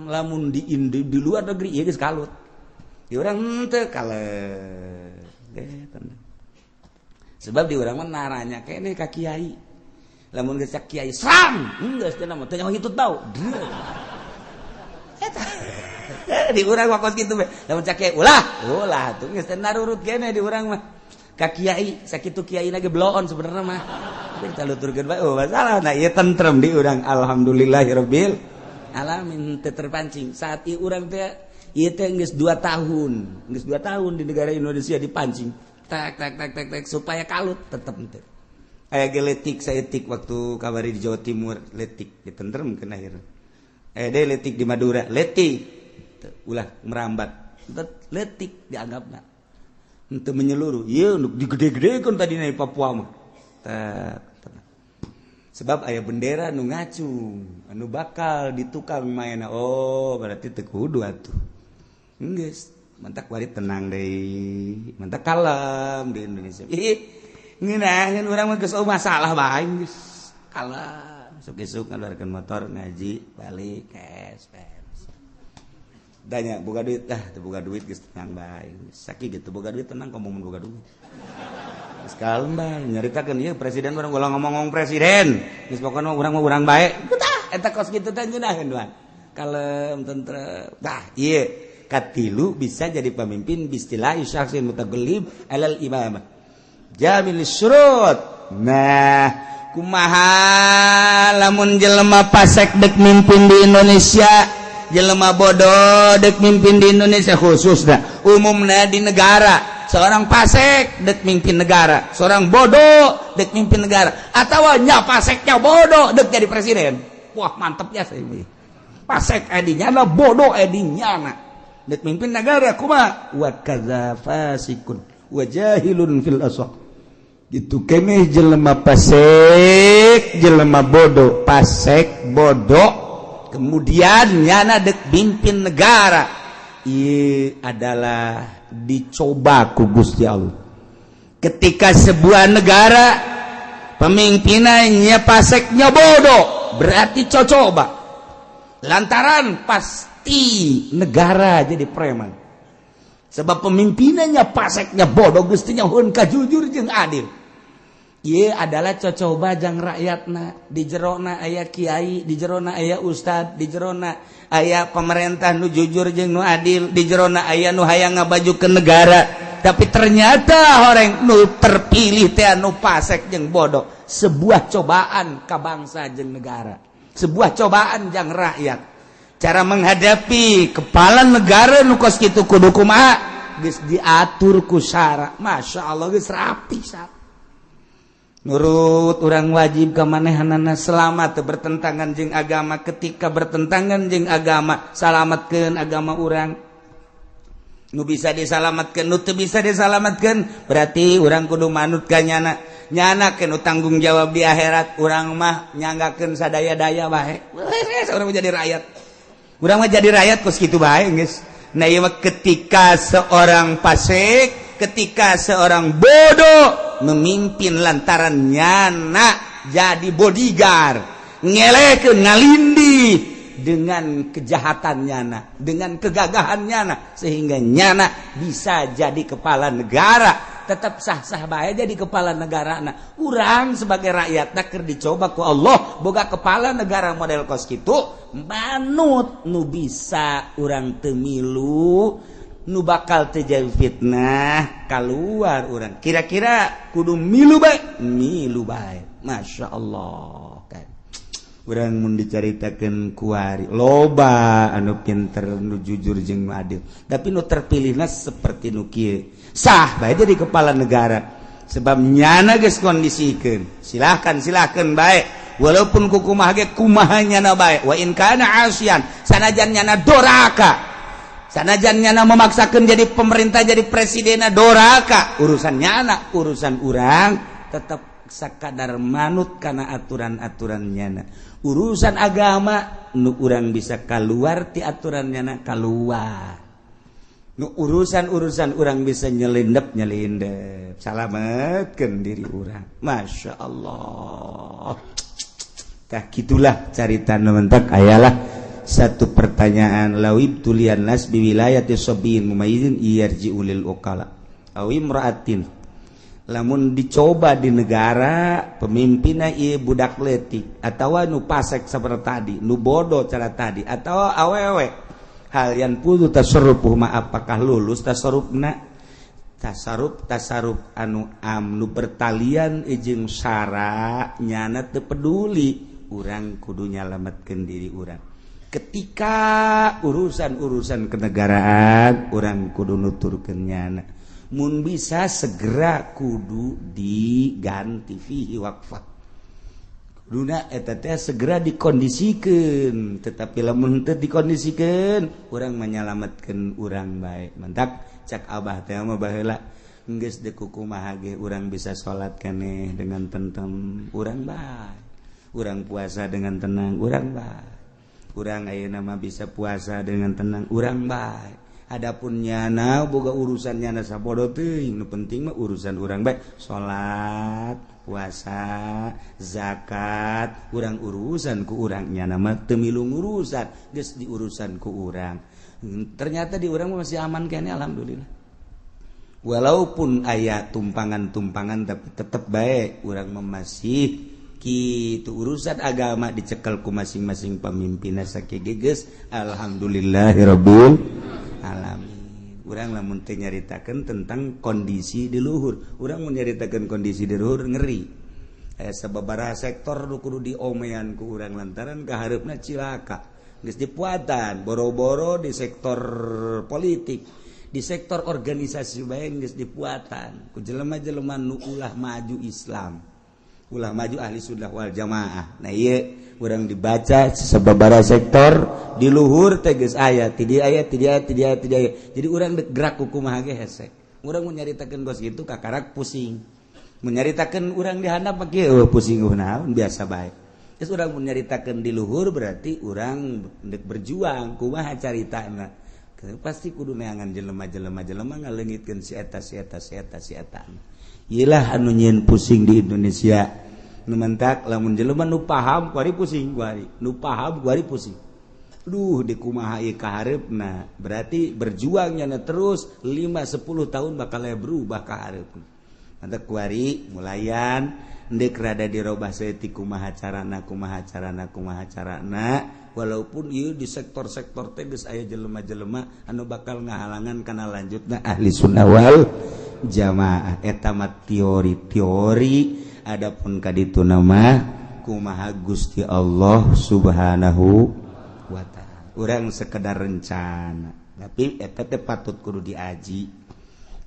[SPEAKER 2] Lamun di luar negeri ieu geus kalut. Di urang henteu, kalem. Tenang. Sebab di urang mah naranya keneh ka kiai. Lamun geus kiai serang, geus teu mah teu nyaho hitut bau. Eta. Di urang mah kos kitu we. Lamun cak kiai ulah, ulah tuh geus teu narurut keneh di urang mah. Ka kiai, sakitu kiai ge bloon sebenarnya mah. Kita luturkeun bae, oh masalah. Nah, ieu tentrem di urang, alhamdulillahirabbil alamin, teu terpancing. Saat ieu urang teh ieu teh geus 2 tahun, geus 2 tahun di negara Indonesia dipancing. Tak tak tak tak tak supaya kalut tetep henteu. Aya ge letik saeutik waktu kabari di Jawa Timur, letik ditentremkeun akhirna. Aya deui letik di Madura, letik ulah merambat. Letik dianggapna. Henteu menyeluruh. Ieu nu digede-gedekeun tadi di Papua mah. Sebab aya bendera nu ngacung, anu bakal ditukang mainna. Oh, berarti teu kudu atuh. Geus, mantak wari tenang deui, mantak kalem di Indonesia. Ih, ngeunaheun urang mah geus masalah bae geus. Kalem, isuk-isuk ngaluarkeun motor ngaji, balik cash beres. Tanya boga duit, ah teu boga duit geus tenang bae. Sakieu teu boga duit tenang komo mun boga duit. Geus kalem bae nyaritakeun ieu presiden urang ulah ngomong-ngomong presiden. Geus pokona urang mah urang bae. Tah eta kos kitu teh ngeunaheun wan. Kalem tentrem. Tah ieu katilu bisa jadi pemimpin bistilahi syakhsin mutagallib alal imamah. Jamil syurut. Nah, kumaha lamun jelema pasek dek mimpin di Indonesia, jelema bodoh dek mimpin di Indonesia khususnya, umumnya di negara, seorang pasek dek mimpin negara, seorang bodoh dek mimpin negara, atau nya paseknya bodoh dek jadi presiden. Wah, mantep ya saya ini. Pasek edinya lah, bodoh edinya nah dek mimpin negara kumaha? Wa kadza fasikun
[SPEAKER 1] Wa jahilun fil asah. Gitu keneh jelema pasek, jelema bodoh, pasek bodoh, kemudian nyana dek mimpin negara. Ieu adalah dicoba ku Gusti Allah. Ketika sebuah negara pemimpinannya paseknya bodoh, berarti cocoba. Lantaran pasti negara jadi preman. Sebab pemimpinannya paseknya bodoh, gustinya hun kajujur jeung adil. Ieu adalah cocoba jang rakyatna. Di jerona aya kiai, di jerona aya ustad, di jerona aya pemerintah nu jujur jeung nu adil, di jerona aya nu hayang ngabaju ke negara. Tapi ternyata orang nu terpilih teh nu pasek jeung bodoh. Sebuah cobaan ka bangsa jeung negara, sebuah cobaan jang rakyat. Cara menghadapi kepala negara nu kos kitu kudu kumaha? Geus diatur ku syara. Masya Allah, geus rapi syara. Nurut orang wajib ke manehanana selama teu bertentangan jeung agama. Ketika bertentangan jeung agama, salamatkeun agama urang. Nu bisa disalamatkeun, nu teu bisa disalamatkeun, berarti urang kudu manut ka nyana. Nyana nu tanggung jawab di akhirat, urang mah nyanggakeun sadaya-daya bae. Urang mah jadi rakyat. Urang mah jadi rakyat kos kitu bae geus. Nah, ieu mah ketika seorang fasik, ketika seorang bodoh memimpin lantaran nyana jadi bodyguard, ngelekeun ngalindi dengan kejahatan nyana, dengan kegagahan nyana, sehingga nyana bisa jadi kepala negara. Tetap sah-sah bae jadi kepala negara. Nah, urang sebagai rakyat keur dicoba ku Allah boga kepala negara model kos kitu, manut. Nu bisa urang teu milu, nu bakal terjadi fitnah keluar urang kira-kira kudu milu bae, milu bae. Masya Allah kan urang mun dicaritakeun kuari loba anu pinter, nu jujur jeung nu adil, tapi nu terpilihna seperti nu kieu, sah bae jadi kepala negara sebab nyana geus kondisikeun. Silahkan, silahkan bae, walaupun kukumaha ge kumaha nyana bae. Wa in kana asian, sanajan nyana doraka, sanajan nyana memaksakan jadi pemerintah, jadi presiden doraka, urusan nyana. Urusan urang tetap sakadar manut karena aturan-aturan nyana. Urusan agama nu urang bisa keluar ti aturan nyana, keluar. Nu urusan-urusan urang bisa nyelindep, nyelindep, salametkeun diri urang. Masya Allah. Tah, gitulah carita nu mentak ayalah satu pertanyaan, lawib tulian nas biwilayati sabiyin mumayyizin yarji'u lil uqala aw imra'atin. Lamun dicoba di negara pemimpinna ieu budak leutik atawa nu pasek seperti tadi, nu bodoh cara tadi, atau awewe, hal yanfudzu tasarrufuh ma, apakah lulus tasarrufna? Tasarruf, tasarruf anu am, nu bertalian jeung syara, nyana teu peduli. Urang kudu nyalametkeun diri urang. Ketika urusan-urusan kenegaraan, urang kudu nuturkeun nyana. Mun bisa segera kudu diganti. Fihi waqfah. Kuduna eta teh segera dikondisikan, tetapi lamun teu dikondisikan, urang menyelamatkan urang bae. Mentak cak abah teh mah baheula, geus deuk kumaha ge urang bisa salat keneh dengan tentrem, urang bae. Urang puasa dengan tenang, urang bae. Urang ayeuna mah bisa puasa dengan tenang, urang bae. Adapun nyana boga urusan nyana sabodo teuing, nu penting mah urusan urang bae, salat, puasa, zakat, urang urusan ku urang. Nyana mah teu milu ngurusan, geus diurusan ku urang. Ternyata di urang masih aman kene, alhamdulillah. Walaupun aya tumpangan-tumpangan, tapi tetep bae urang masih kitu. Urusan agama dicekel ku masing-masing pemimpin sakieu geus, alhamdulillahirabbil alamin. Urang lamun teu nyaritakeun tentang kondisi di luhur, urang mun nyaritakeun kondisi di luhur ngeri. Aya sababaraha sektor nu kudu diomean ku urang lantaran kahareupna cilaka. Geus dipuatan boro-boro di sektor politik, di sektor organisasi bae geus dipuatan ku jelema-jelema nu ulah maju Islam, ulah maju ahli sunnah wal jamaah. Nah, ieu urang dibaca sababaraha sektor di luhur teh geus aya ti dieu, aya ti dieu, ti dieu, ti dieu. Jadi urang dek gerak ku kumaha ge hese. Urang mun nyaritakeun kos kitu kakarak pusing. Mun nyaritakeun urang di handap mah kieu, oh, pusing naon, biasa bae. Terus urang mun nyaritakeun di luhur berarti urang ndek berjuang. Kumaha caritana? Pasti kudu neangan jelema-jelema, jelema ngaleungitkeun si eta, si eta, si eta, si eta. Iyalah anu nyieun pusing di Indonesia. Nu mentak lamun jelema nu paham kuari pusing, kuari nu paham kuari pusing. Duh, di kumaha ieu kahareupna? Berarti berjuangnya terus 5 10 tahun bakal berubah kahareupna. Mantap, kuari mulayan ndek rada dirobah saeutik, kumaha carana, kumaha carana, kumaha carana. Walaupun ieu di sektor-sektor teh geus aya jelema-jelema anu bakal ngahalangan kana lanjutna Ahli Sunnah wal Jamaah. Eta mah teori-teori. Adapun kaditu nama kumaha Gusti Allah Subhanahu wa Ta'ala, urang sekedar rencana, tapi eta teh patut kudu diaji.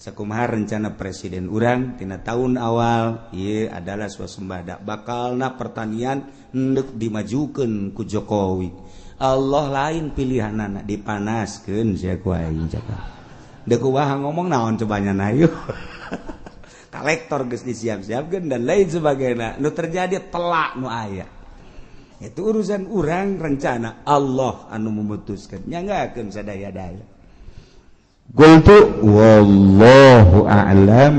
[SPEAKER 1] Sakumaha rencana presiden urang tina tahun awal ieu adalah swasembada, bakalna pertanian endek dimajukeun ku Jokowi. Allah lain pilihanana, dipanaskeun sia ku aing. Cakap dek kumaha, ngomong naon cobanya na yeuh kolektor geus disiap-siapkeun dan lain sebagainya. Nu terjadi telak nu aya itu urusan urang rencana, Allah anu memutuskan, nyanggakeun sadaya-daya. Qultu wallahu a'lam.